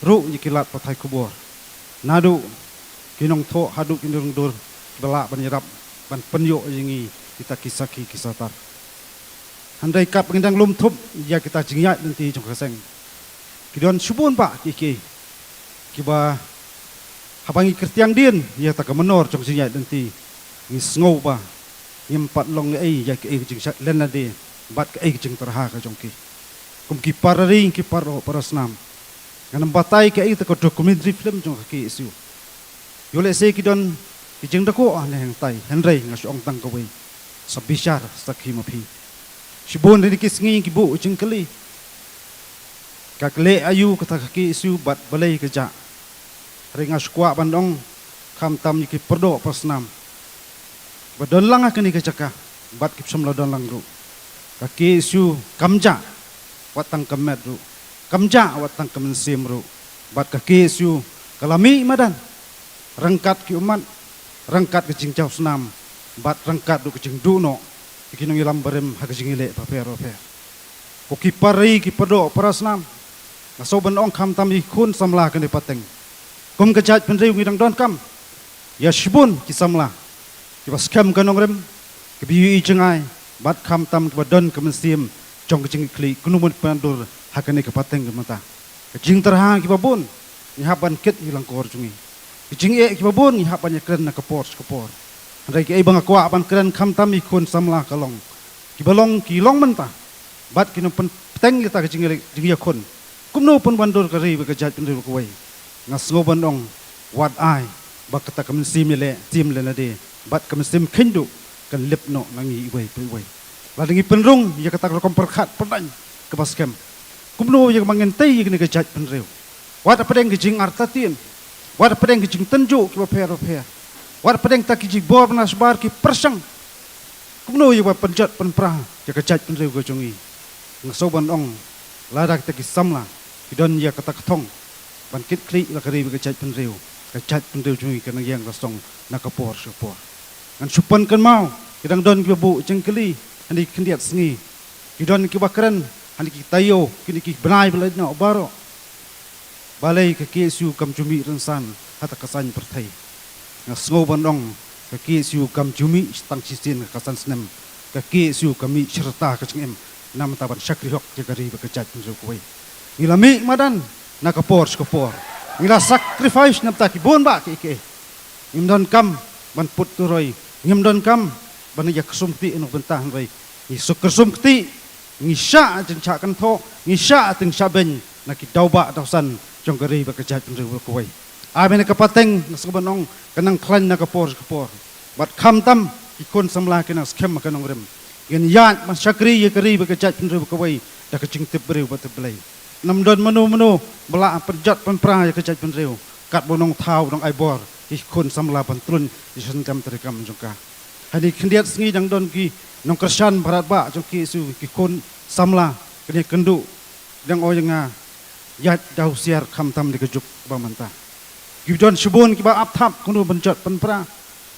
ruh ïa ki lad pathai khubor, naduh ki nongthoh haduh ki nongdur, kiba lah ban ïarap ban pynïoh ïa ngi kita ki sakhi ki satar. Hynrei katba ngi dang lum thup ïa kita ki jingïaid lynti jong ka seng, ki don shibun bah ki kiei kiba haba ngi kyrtiang dien ïa kata ka mynnor jong ka jingïaid lynti, ngi sngew ba ngim pat long ei ïa kiei ki jingshah lyndet bad kiei ki jingtyrha ka jong ki. Kum ki para ri, ki para doh para snam, ngan ym batai kaei kata ka documentary film jong ka K S U. Ïoh lehse ki don ki jingdakuh ha ne hangtai, hynrei nga shu ong tang kawei: sa bishar sakhi ma phi. Shibun ha kine ki sngi ki buh jingkylli, ka leh aïu kata ka K S U bad balei ka jah? Hynrei nga shu kwah ban ong, khamtam ïa ki para doh para snam ba don lang ha kane ka jaka bad kiba shym la don lang ruh, ka K S U kam jah wat tang ka met ruh, kam jah wat tang ka mynsiem ruh, bad ka K S U ka la mih madan ryngkat ki ummat, ryngkat ka jingjaw snam, bad ryngkat ruh ka jingduh noh ïa ki nongïalam barim ha ka jingïaleh bapher bapher. Ko ki para ri, ki para doh para snam, nga sngew ban ong khamtam ïa ki khun samla kane ka pateng, kum ka jaitbynriew ngi dang donkam ïa shibun ki samla kiba skhem ka nongrim, kiba ïohi jngai, bad khamtam kiba don ka mynsiem jong ka jingkitkhlieh kumno ban pynwandur ha kane ka pateng ka mynta. Ka jingtyrha kiba bun ngi hap ban kit ha ki lyngkor jong ngi, ka jingeh kiba bun ngi hap ban ïakren na ka por sha ka por. Hynrei kaei ba nga kwah ban kren khamtam ïa ki khun samla ka long, kiba long, ki long mynta bad ki nang pyn-, pynbteng ïa kata ka jingïa-, jingïakhun kumno pynwandur ka ri bad ka jaitbynriew kawei. Nga sngew ban ong, wat ai ba kata ka mynsiem ïaleh, mynsiem leh lade bad ka mynsiem kheiñ duh kan lip noh na ngi iwei pa iwei. Lada ngi pynrung ïa kata ka rukom pyrkhat pyrdaiñ kaba skhem, kumno ïa kaba ngin tei ïa kane ka jaitbynriew? Wat hapdeng ka jingartatien, wat hapdeng ka jingtynjuh kiba pher bapher, wat hapdeng kita ki jingbor bnai shabar ki pyrshang, kumno ïa kaba pynjot pynpra ïa ka jaitbynriew ka jong ngi? Nga sngew ban ong, lada kita ki samla ki don ïa kata ka thong ban kitkhlieh ïa ka ri bad ka jaitbynriew, ka jaitbynriew jong ngi ka nang ïeng la song na ka por sha ka por. Ngan shu pynkynmaw, ki dang don kiba buh jingkylli ha kine ki khyndiat sngi, ki don kiba kren ha kine ki taïew, kine ki bnai ba la ïaid noh baroh, balei ka K S U kam ju mih rynsan ha kata ka saiñ pyrthei? Nga sngew ban ong, ka K S U kam ju mih tang shisien ha ka san snem. Ka K S U ka mih shirta ka jingim na bynta ban shakri hok ïa ka ri bad ka jaitbynriew kawei. Ngi la mih madan na ka por sha ka por, ngi la sacrifice na bynta ki bun bah kiei kiei. Ngim donkam ban put turoi, ngim donkam ban ïa kyrsum ktieh na ka bynta, hynrei ngi sa kyrsum ktieh, ngi shah jingshah kynthoh, ngi shah jingshah beiñ na ki daw bah daw san jong ka ri bad ka jaitbynriew kawei. Ai ba kane ka pateng, nga sngew ban ong, ka nang khlaiñ na ka por sha ka por. Bad khamtam ki khun samla ki nang skhem ha ka nongrim, kin ïaid ban shakri ïa ka ri bad ka jaitbynriew kawei da ka jingtip briew bad tip Blei. Ym don mano mano ba lah pynjot pynpra ïa ka jaitbynriew katba u Nongthaw u dang ai bor ïa ki khun samla ban tlun ïa ka seng kam treikam jong ka. Ha kine ki khyndiat sngi dang don ki nongkyrshan bharat bah jong ki, ki khun samla, kine kynduh, dang ong ïa nga, ïaid da husiar khamtam da ka juk ba mynta. Ki don shibun kiba ap thap kumno ban jot pynpra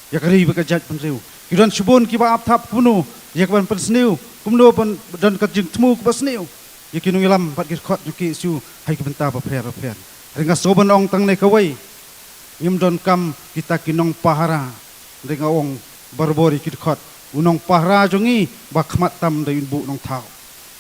ïa ka ri bad ka jaitbynriew. Ki don shibun kiba ap thap kumno ïa ka ban pynsniew, kumno ban don ka jingthmu kaba sniew. ïa ki nongïalam bad ki dkhot jong ka K S U ha ki bynta bapher bapher. Hynrei nga sngew ban ong tang ne kawei, ngim donkam kita ki nongpahara. Hynrei nga ong barabor ïa ki dkhot, u nongpahara jong ngi ba khmat tam dei u Nongbuh Nongthaw.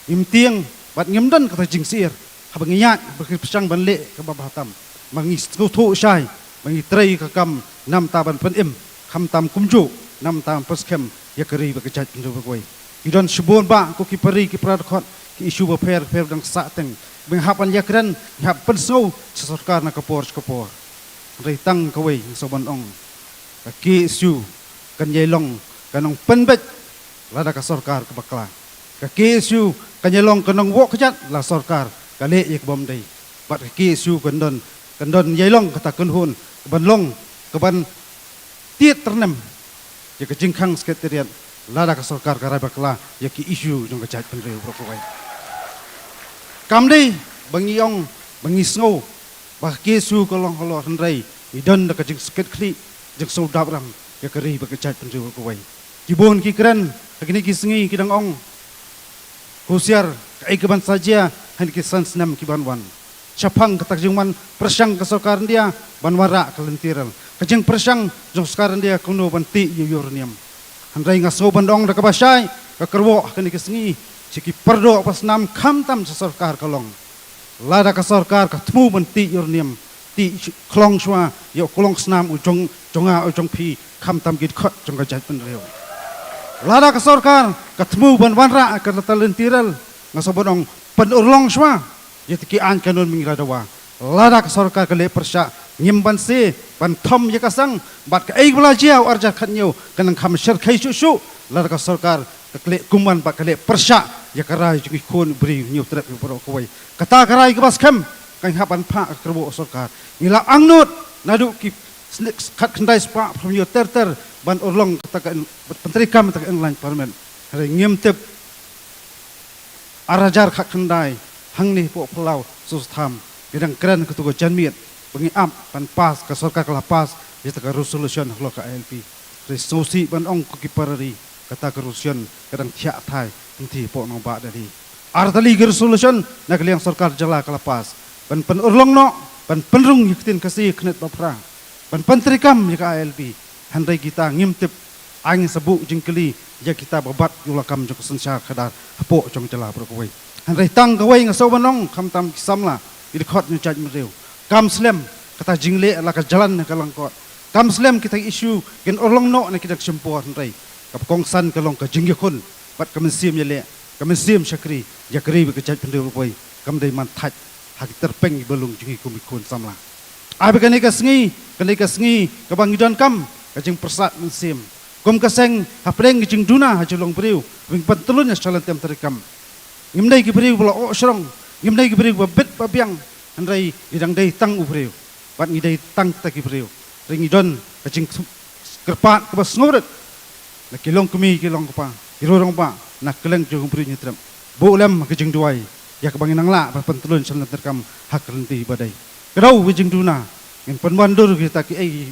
Ngim tieng bad ngim don kata jingsyier haba ngi ïaid, haba ngi pyrshang ban leh kaba bha tam. Ba ngi sngewthuh shai ba ngi trei ka kam namar ban pynim, khamtam kumjuh namar ban pynskhem ïa ka ri bad ka jaitbynriew baroh kawei. Ki don shibun bah ko ki para ri ki para dkhot, ki issue bapher bapher ba dang sah teng ba ngi hap ban ïakren, ngi hap pynsngew sha sorkar na ka por sha ka por. Hynrei tang kawei nga sngew ban ong, ka K S U kan ïai long ka nongpynbeit lada ka sorkar ka bakla. Ka K S U kan ïai long ka nongwoh kjat lada ka sorkar ka leh ïa ka bym dei. Bad ka K S U kan don, kan don ïai long kata ka kynhun kaban long, kaban tied tyrnem ïa ka jingkhang Secretariat lada ka sorkar ka rai bakla ïa ki issue jong ka jaitbynriew baroh kawei. Kam dei ba ngi ong, ba ngi sngew ba ka K S U ka long halor, hynrei ngi don da ka jingskit khlieh, jingsngewdap rang ïa ka ri bad ka jaitbynriew baroh kawei. Ki bun ki kren ha kine ki sngi ki dang ong, husiar, kaei kaban sa jia ha kine ki san snem kiban wan. Shaphang kata ka jingwan pyrshang ka sorkar India ban wanrah ka lynti rel, ka jingpyrshang jong sorkar India kumno ban tih ïa u uranium. Hynrei nga sngew ban ong da kaba shai, ka kyrwoh ha kine ki sngi sha ki paradoh parasnam, khamtam sha sorkar ka long. Lada ka sorkar ka thmu ban tih uranium, tih sh-, khlong shuwa ïa u khlong snam u jong, jong nga u jong phi, khamtam ki dkhot jong ka jaitbynriew. Lada ka sorkar ka thmu ban wanrah kata ka lynti rel, nga sngew ban ong, pynurlong shuwa ïa kita ki aiñ kanun ba ngi la dawa. Lada ka sorkar ka leh pyrshah, ngim banse ban thom ïa ka sang, bad kaei ba la jia u arhajar khathynñiew kan nang kham shyrkhei shuh shuh lada ka sorkar ka leh kumban bad ka leh pyrshah ïa ka rai jong ki khun briew Hynñiewtrep baroh kawei. Kata ka rai kaba skhem kan hap ban phah ka kyrwoh sorkar. Ngi la angnud naduh ki snem khatkhyndai spah phraphew hynñiew ter ter ban urlong kata ka, ban pyntreikam kata ka Inner Line Permit. Hynrei ngim tip, arhajar khatkhyndai, hangne hapoh phyllaw Sostham ngi dang kren katu ka janmiet ba ngi ap ban pass, ka sorkar ka la pass ïa kata ka resolution halor ka I L P. Hynrei sngewsih ban ong ko ki para ri, kata ka resolution ka dang thiah thai hangtei hapoh nongbah Delhi. Artylli ki resolution na ka liang sorkar jylla ka la pass ban pynurlong noh, ban pynrung ïa ka ktien Khasi khyndiat ba phra, ban pyntreikam ïa ka I L P. Hynrei kita ngim tip, aiñ sa buh jingkylli ïa kita ba bat ïa u lakam jong ka synshar khadar hapoh jong ka jylla baroh kawei. Hynrei tang kawei nga sngew ban ong, khamtam ki samla, ki dkhot jong ka jaitbynriew, kam slem kata jingleh la ka jlan ha ka lyngkot. Kam slem kita ki issue kin urlong noh na ki dang shim por, hynrei kaba kongsan ka long ka jingïakhun bad ka mynsiem ïaleh, ka mynsiem shakri ïa ka ri bad ka jaitbynriew baroh kawei. Kam dei ban thait ha ki tyrpeng ki balung jong ngi kum ki khun samla. Ai ba kane ka sngi, kane ka sngi kaba ngi donkam ka jingpyrsad mynsiem. Kum ka seng hapdeng ka jingduna ha jinglong briew, ba ngin pyntlun ïa ka shalynter treikam. Ngim dei ki briew ba la oh shrong, ngim dei ki briew ba bit ba biang, hynrei ngi dang dei tang u briew bad ngi dei tang kita ki briew. Hynrei ngi don ka jingkyrpad kaba sngewrit na ki longkmie ki longkpa, ki rangbah, na kylleng jong u briew Hynñiewtrep. Buh lem ha ka jingduwai ïa kaba ngin nang lah ban pyntlun shalynter treikam ha ka lynti ba dei. Ka dei ka jingduna, ngin pynwandur kita kiei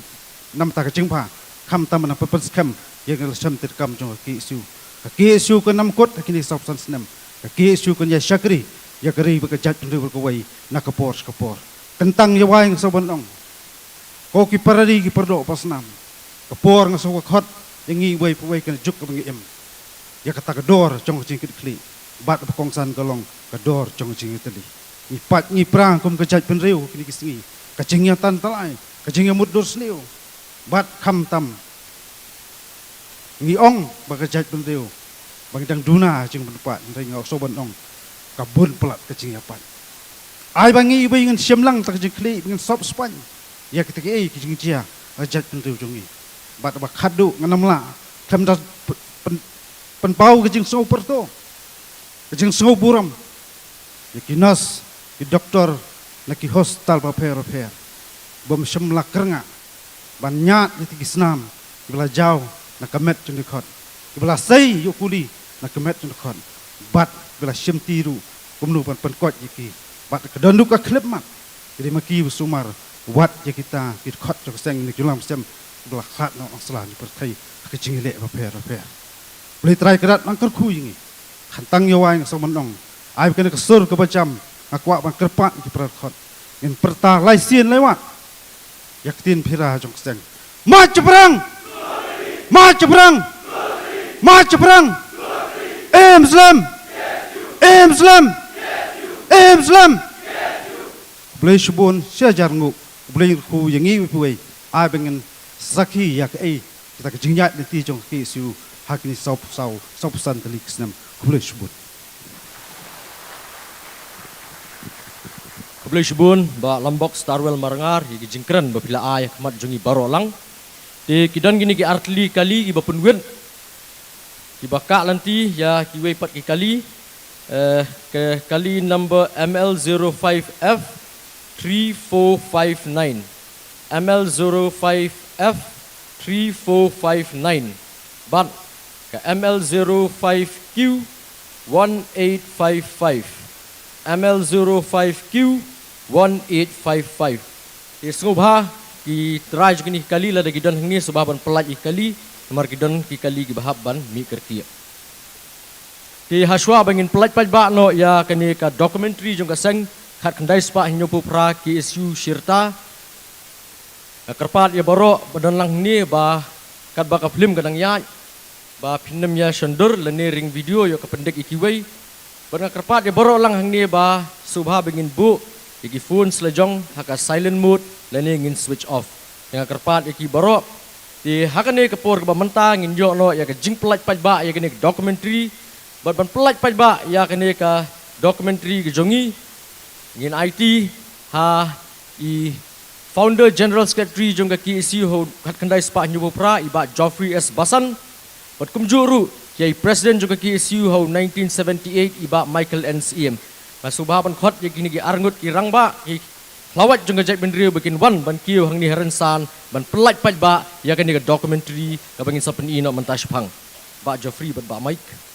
namar ka jingbha, khamtam ban pynskhem ïa ka lashon treikam jong ka K S U. Ka K S U kan ym kut ha kine ki saw phew san snem. Ka K S U kan ïa shakri ïa ka ri bad ka jaitbynriew baroh kawei na ka por sha ka por. Kyntang ïa wei nga sngew ban ong, ko ki para ri ki para doh para snam, ka por nga sngew ka khot ïa ngi uwei pa uwei, ka juk kaba ngi im ïa kata ka dor jong ka jingkitkhlieh, bad ba kongsan ka long ka dor jong ka jingïatylli. Ngi pait ngi pra kum ka jaitbynriew kine ki sngi, ka jingïatan tyllai, ka jingïamut dur sniew, bad khamtam ngi ong ba ka jaitbynriew ba ngi dang duna ha ka jingpynpait, hynrei nga sngew ban ong ka bun palat ka jingïapait. Ai ba ngi ba ngin shim lang kata ka jingkitkhlieh, ngin sop spaiñ ïa kita kiei ki jingjia ha ka jaitbynriew jong ngi. Bad ba khadduh ngan ym lah khlem da pyn-, pyn-, pynpaw ka jingsngew pyrto, ka jingsngew burom ïa ki nurse, ki doktor na ki hospital bapher bapher, bym shym la kyrngah ban ñiad ïa kita ki snam kiba la jaw na ka met jong ki dkhot, kiba la sei ïa u kuli na ka met jong ki dkhot, bad kiba la shimti ruh kumno ban pynkoit ïa ki. Bad ka don ruh ka khyllipmat, ki dei ma ki ba sumar, wat ïa kita ki dkhot jong ka seng na ki jingïalam seng kiba la khlad noh na sla jong ka pyrthei ha ka jingïaleh bapher bapher. Blei Trai Kynrad un kyrkhu ïa ngi. Khamtam ïa wei nga sngew ban ong, Ai ba kane ka sur kaba jam nga kwah ban kyrpad ki para dkhot. Ngin pyrta lai sien lai wah ïa ka ktien pyrta jong ka seng. Mait shaphang! Mait shaphang! Mait shaphang! Im slem! Im slem! Im slem! Khublei shibun, shi hajar nguh. Khublei kyrkhu ïa ngi iwei pa iwei. Ai ba ngin sakhi ïa kaei kata ka jingïaid lynti jong ka K S U ha kine saw, saw, saw phew san tylli ki snem. Khublei shibun. Khublei shibun Bah Lambok Starwell Marngar ïa ki jingkren ba phi la ai ha khmat jong ngi baroh lang. Te ki don kine ki artylli kali kiba pynwit, kiba kah lynti ïa kiwei pat ki kali. Eh, ka kali number M L zero five F three four five nine, M L zero five F three four five nine, bad ka M L zero five Q one eight five five, M L zero five Q one eight five five. Te sngewbha ki trai jong kine ki kali lada ki don hangne, sngewbha ban pyllait ïa ki kali, namar ki don ki kali kiba hap ban mih kyrkieh. Te hashwa ba ngin pyllait paidbah noh ïa kane ka documentary jong ka seng khatkhyndai spah hynñiewphew phra K S U Shirta, nga kyrpad ïa baroh ba don lang hangne ba katba ka phlim ka dang ïaid, ba phin ym ïa shon dur lane ring video ïoh ka pyndik ïa kiwei. Bad nga kyrpad ïa baroh lang hangne ba sngewbha ba ngin buh ïa ki phone la jong ha ka silent mode lane ngin switch off. Te nga kyrpad ïa ki baroh. Te ha kane ka por kaba mynta ngin ïoh noh ïa ka jingpyllait paidbah ïa kane ka documentary. Bad ban pyllait paidbah ïa kane ka documentary ka jong ngi, ngin aiti ha i Founder General Secretary jong ka K S U ha u khatkhyndai spah hynñiewphew phra, i Bah Geoffrey S Basan. Bad kumjuh ruh ïa i President jong ka K S U ha u nineteen seventy-eight, i Bah Michael N Syiem. Nga sngewbha ban khot ïa kine ki arngut ki rangbah, ki khlawait jong ka jaitbynriew ba kin wan ban kiew hangne ha rynsan ban pyllait paidbah ïa kane ka documentary kaba ngin sa pyni noh mynta shaphang. Bah Geoffrey bad Bah Mike.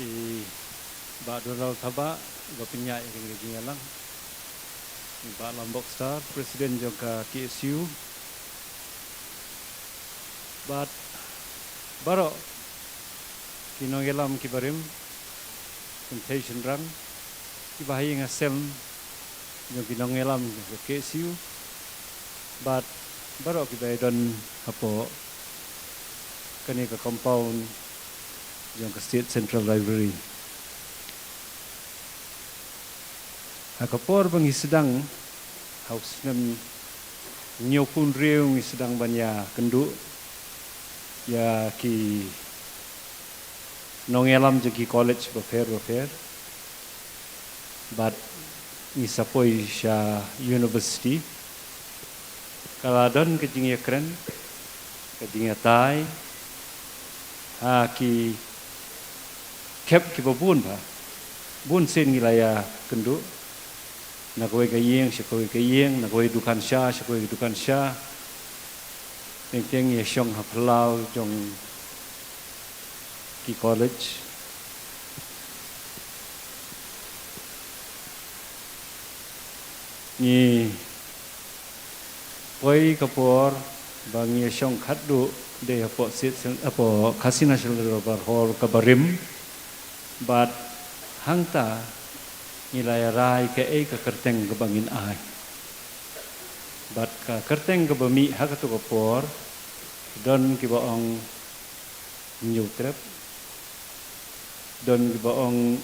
I Bah Donald Thabah, ba pynïaid ïa kane ka jingïalang. I Bah Lambok Star, President jong ka K S U. Bad baroh ki nongïalam kiba rim, kynthei shynrang, kiba ha ïing ha sem jong ki nongïalam jong ka K S U, bad baroh kiba ïadon hapoh kane ka compound jong ka State Central Library. Ha ka por ba ngi sdang, ha u snem hynñiewphew hynriew ngi sdang ban ïakynduh ïa ki nongïalam jong ki college bapher bapher. Bad ngi sa poi sha university. Ka la don ka jingïakren, ka jingïatai ha ki khep kiba bun bha. Bun sien ngi la ïakynduh, na kawei ka ïing sha kawei ka ïing, na kawei dukan sha sha kawei dukan sha. Teng teng ïashong ha phyllaw jong ki college. Ngi poi ka por ba ngi ïashong khatduh dei hapoh State Cen-, hapoh Khasi National Debbar Hall kaba rim. Bad hangta ngi la ïarai kaei ka kyrteng kaba ngin ai. Bad ka kyrteng kaba mih ha kato ka por, don kiba ong Hynñiewtrep, don kiba ong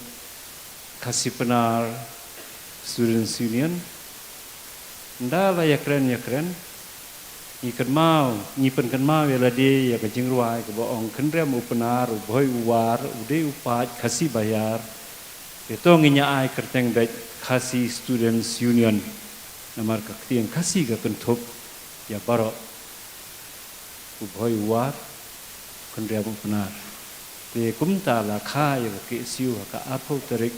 Khasi Pnar Students Union. Ynda la ïakren ïakren, ngi kynmaw, ngi pynkynmaw ïa lade ïa ka jingrwai kaba ong: Khynrem u Pnar, u Bhoi u War, u dei u paid Khasi baïar. Te to ngin ïa ai kyrteng beit Khasi Students Union. Namar ka ktien Khasi ka kynthup ïa baroh. U Bhoi u War, Pynriap u Pnar. Te kumta la kha ïa ka K S U ha ka arphew tarik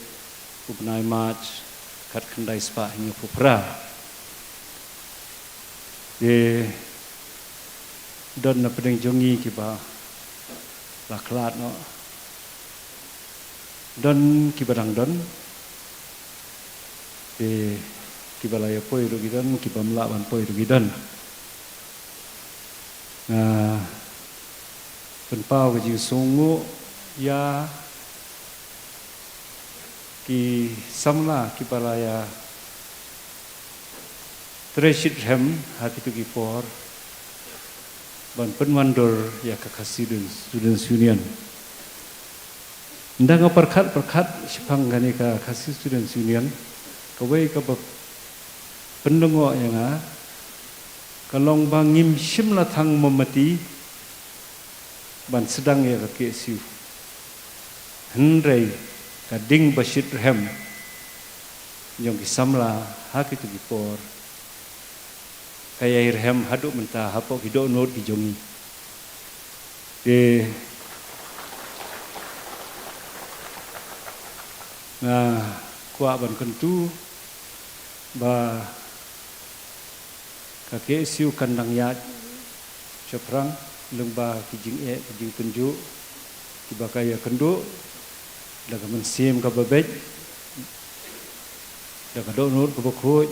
u bnai March khatkhyndai spah hynñiewphew phra. Te don na pdeng jong ngi kiba la khlad noh. Don kiba dang don. Te kiba la ïa poi ruh ki don, kiba mlah ban poi ruh ki don. Nga pynpaw ka jingsngewnguh ïa ki samla kiba la ïa trei shitrhem ha kito ki por ban pynwandur ïa ka Khasi Students Union. Ynda nga pyrkhat pyrkhat shaphang kane ka Khasi Students Union, kawei kaba pynlyngngoh ïa nga ka long ba ngim shym la thang mombati ban sdang ïa ka K S U. Hynrei ka ding ba shitrhem jong ki samla ha kito ki por ka ïai rhem haduh mynta hapoh ki dohnud ki jong ngi. Te nga kwah ban kyntu ba ka K S U kan dang ïaid shaphrang lyngba ki jingeh ki jingpynjuh kiba ka ïakynduh da ka mynsiem kaba beit, da ka dohnud kaba khuid,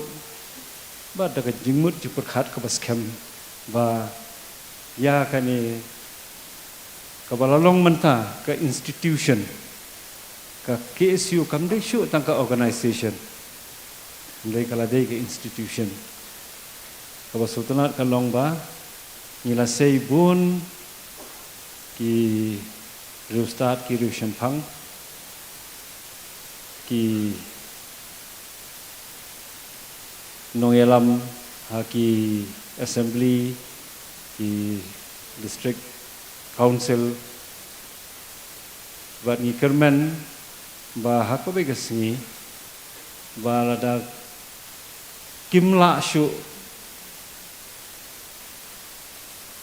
bad da ka jingmut jingpyrkhat kaba skhem ba ïa kane kaba la long mynta ka institution. Ka K S U kam dei shuh tang ka organization, hynrei ka la dei ka institution. Kaba sngewtynnat ka long ba ngi la sei bun ki riewstad, ki riewshemphang, ki nongïalam ha ki assembly, ki district council, bad ngi kyrmen ba ha kawei ka sngi ba lada kim lah shuh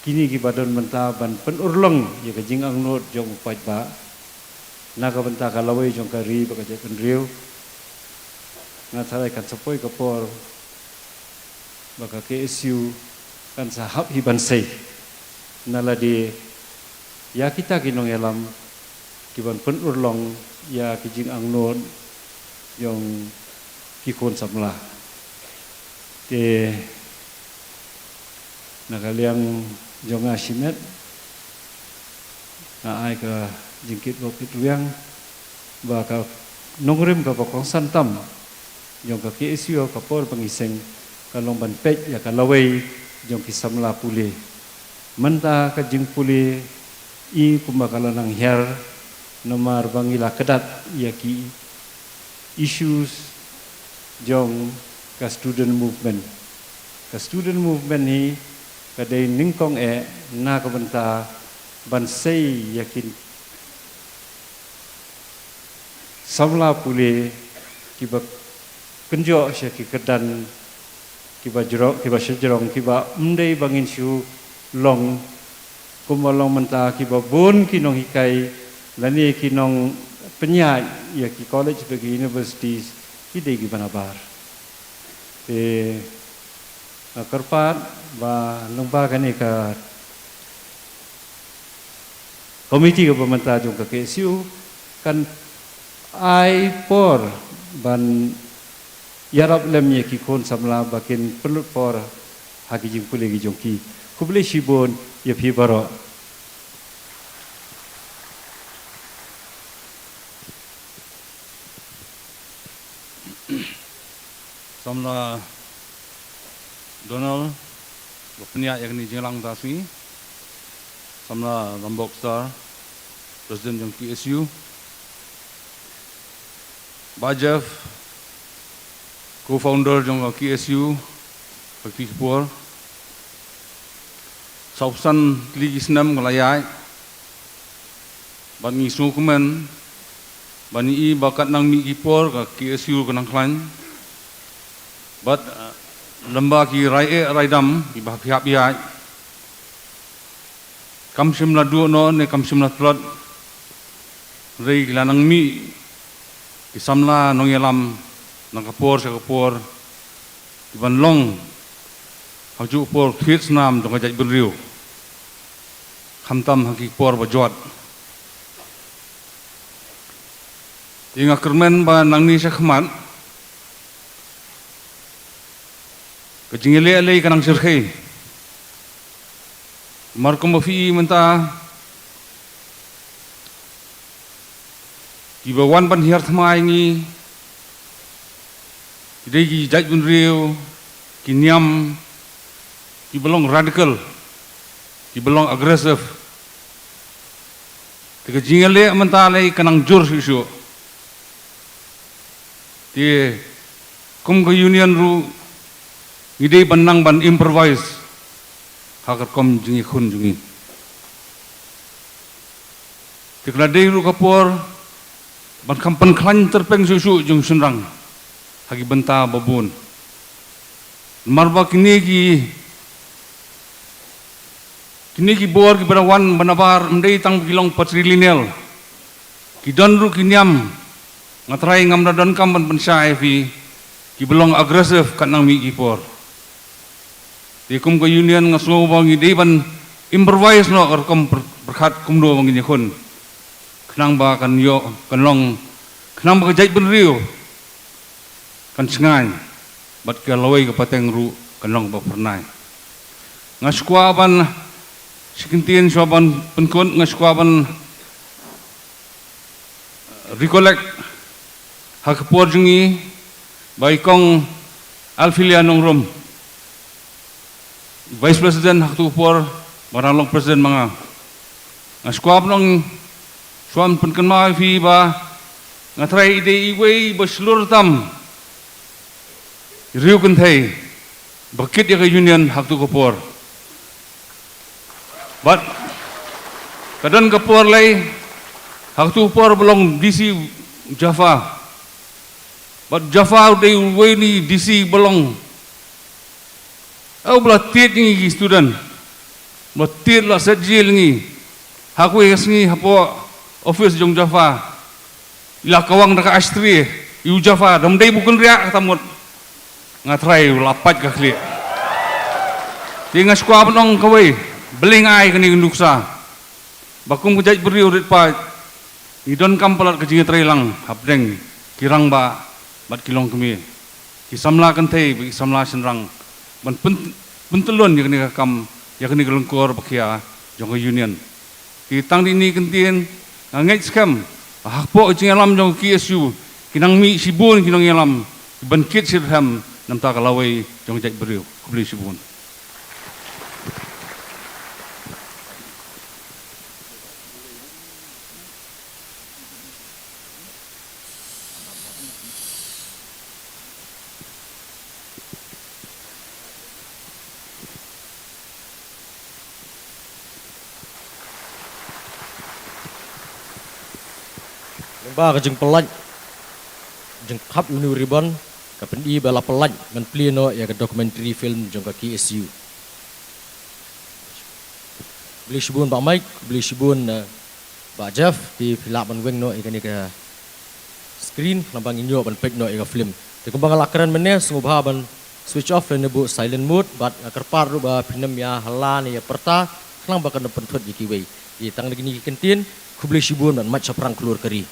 kine kiba don mynta ban pynurlong ïa ka jingangnud jong u paidbah na ka bynta ka lawei jong ka ri bad ka jaitbynriew, nga tharai kan sa poi ka por ba ka K S U kan sa hap hi ban sei na lade ïa kita ki nongïalam ki ban pynurlong ïa ki jingangnud jong ki khun samla. Te na ka liang jong nga shimet nga ai ka jingkitbok kitrwiang ba ka nongrim kaba kongsan tam jong ka K S U ha ka por ba ngi seng ka long ban peit ïa ka lawei jong ki samla pule. Mynta ka jingpule i kumba ka la nang hiar namar ba ngi la kdat ïa ki issues jong ka student movement. Ka student movement hi ka dei nyngkong eh na ka bynta ban sei ïa ki samla pule kiba kynjoh sha ki kyrdan kiba jrong, kiba shajrong, kiba ym dei ba ngin shu long kumba long mynta, kiba bun ki nonghikai lane ki nongpynïaid ïa ki college bad ki universities ki dei kiba nabar. Te nga kyrpad ba lyngba kane ka komiti kaba mynta jong ka K S U kan ai por ban ïarap lem ïa ki khun samla ba kin pynlut por ha ki jingpule ki jong ki. Khublei shibun ïa phi baroh. Samla Donald, ba pynïaid ïa kane ka jingïalang mynta ka sngi. Samla Rambok Star, President jong K S U. Bah Jeff, Co-founder jong ka K S U, ha kine ki por. Sawphew san tylli ki snem ka la ïaid. Bad ngi sngewkmen ban ïohi ba katba nang mih ki por ka K S U ka nang khlaiñ. Bad, eh, lem bad ki rai eh rai dam kiba phi hap ïaid. kam shym la duh noh ne kam shym la tlot. Hynrei ki la nang mih ki samla nongïalam na ka por sha ka por, ki ban long ha juh por thied snam jong ka jaitbynriew, khamtam ha ki por ba jot. Te nga kyrmen ba nangne sha khmat ka jingïaleh lei ka nang shyrkhei. Mar kumba phi i mynta, kiba wan ban hiar thma ïa ngi ki dei ki jaitbynriew, ki niam, kiba long radical, kiba long aggressive. Te ka jingïaleh mynta lei ka nang jur shuh shuh. Te kum ka union ruh ngi dei ban nang ban improvise ha ka rukom jingïakhun jong ngi. Te ka la dei ruh ka por ban kham pynkhlaiñ tyrpeng shuh shuh jong shynrang ha ki bynta ba bun. Namar ba kine ki, kine ki bor kiba la wan ba nabar ym dei tang ba ki long patrilineal. Ki don ruh ki niam, nga trai ngam da donkam ban pynshai ïa phi, kiba long aggressive katba nang mih ki por. Te kum ka union nga sngew ba ngi dei ban improvise noh ka rukom pyr-, pyrkhat kumno ba ngin ïakhun, khnang ba kan ïoh, kan long, khnang ba ka jaitbynriew kan shngaiñ bad ka lawei ka pateng ruh kan long ba phyrnai. Nga shu kwah ban, shi kyntien shuwa ban pynkut, nga shu kwah ban recollect ha ka por jong ngi ba i Kong Alphelia Nongrum, Vice President ha kato ka por, ba dang long President ma nga. Nga shu kwah ban ong, shu kwah ban pynkynmaw ïa phi ba nga trai i dei iwei ba shlur tam riew kynthei ba kit ïa ka union ha kato ka por. Bad ka don ka por lei ha kato ka por ba long D C Jaffa. Bad Jaffa u dei uwei na ki D C ba long, eh, ba la tied ïa ngi ki student, ba la tied, la set jil ïa ngi. Ha kawei ka sngi hapoh office jong Jaffa, i la kawang da ka ashtray ïa u Jaffa, da ym dei ba u kynriah kata mut. Nga trai u la pait ka khlieh. Te nga shu kwah ban ong kawei, balei nga ai kane ka nuksa, ba kum ka jaitbynriew rit paid, ngi donkam palat ka jingïatreilang hapdeng ki rangbah bad ki longkmie, ki samla kynthei bad ki samla shynrang, ban pyn-, pyntyllun ïa kane ka kam, ïa kane ka lyngkor ba khia jong ka union. Te tang da kine ki kyntien, nga ngeit skhem ba hapoh ka jingïalam jong ka K S U ki nang mih shibun ki nongïalam kiban kit shitrhem na ka bynta ka lawei jong ka jaitbynriew. Khublei shibun. Lyngba ka jingpyllait, jingkhap ïa une u ribbon, ka pyni ba la pyllait ban plie noh ïa ka documentary film jong ka K S U. Khublei shibun Bah Mike, khublei shibun, eh, Bah Jeff, te phi lah ban weng noh ïa kane ka screen, khnang ba ngin ïoh ban peit noh ïa ka film. Te kumba nga la kren mynne, sngewbha ban switch off lane buh silent mode, bad nga kyrpad ruh ba phin ym ïa hala ne ïa pyrta, khnang ba kan pynthut ïa kiwei. Te tang da kine ki kyntien, khublei shibun bad mait shaphrang khlur ka ri.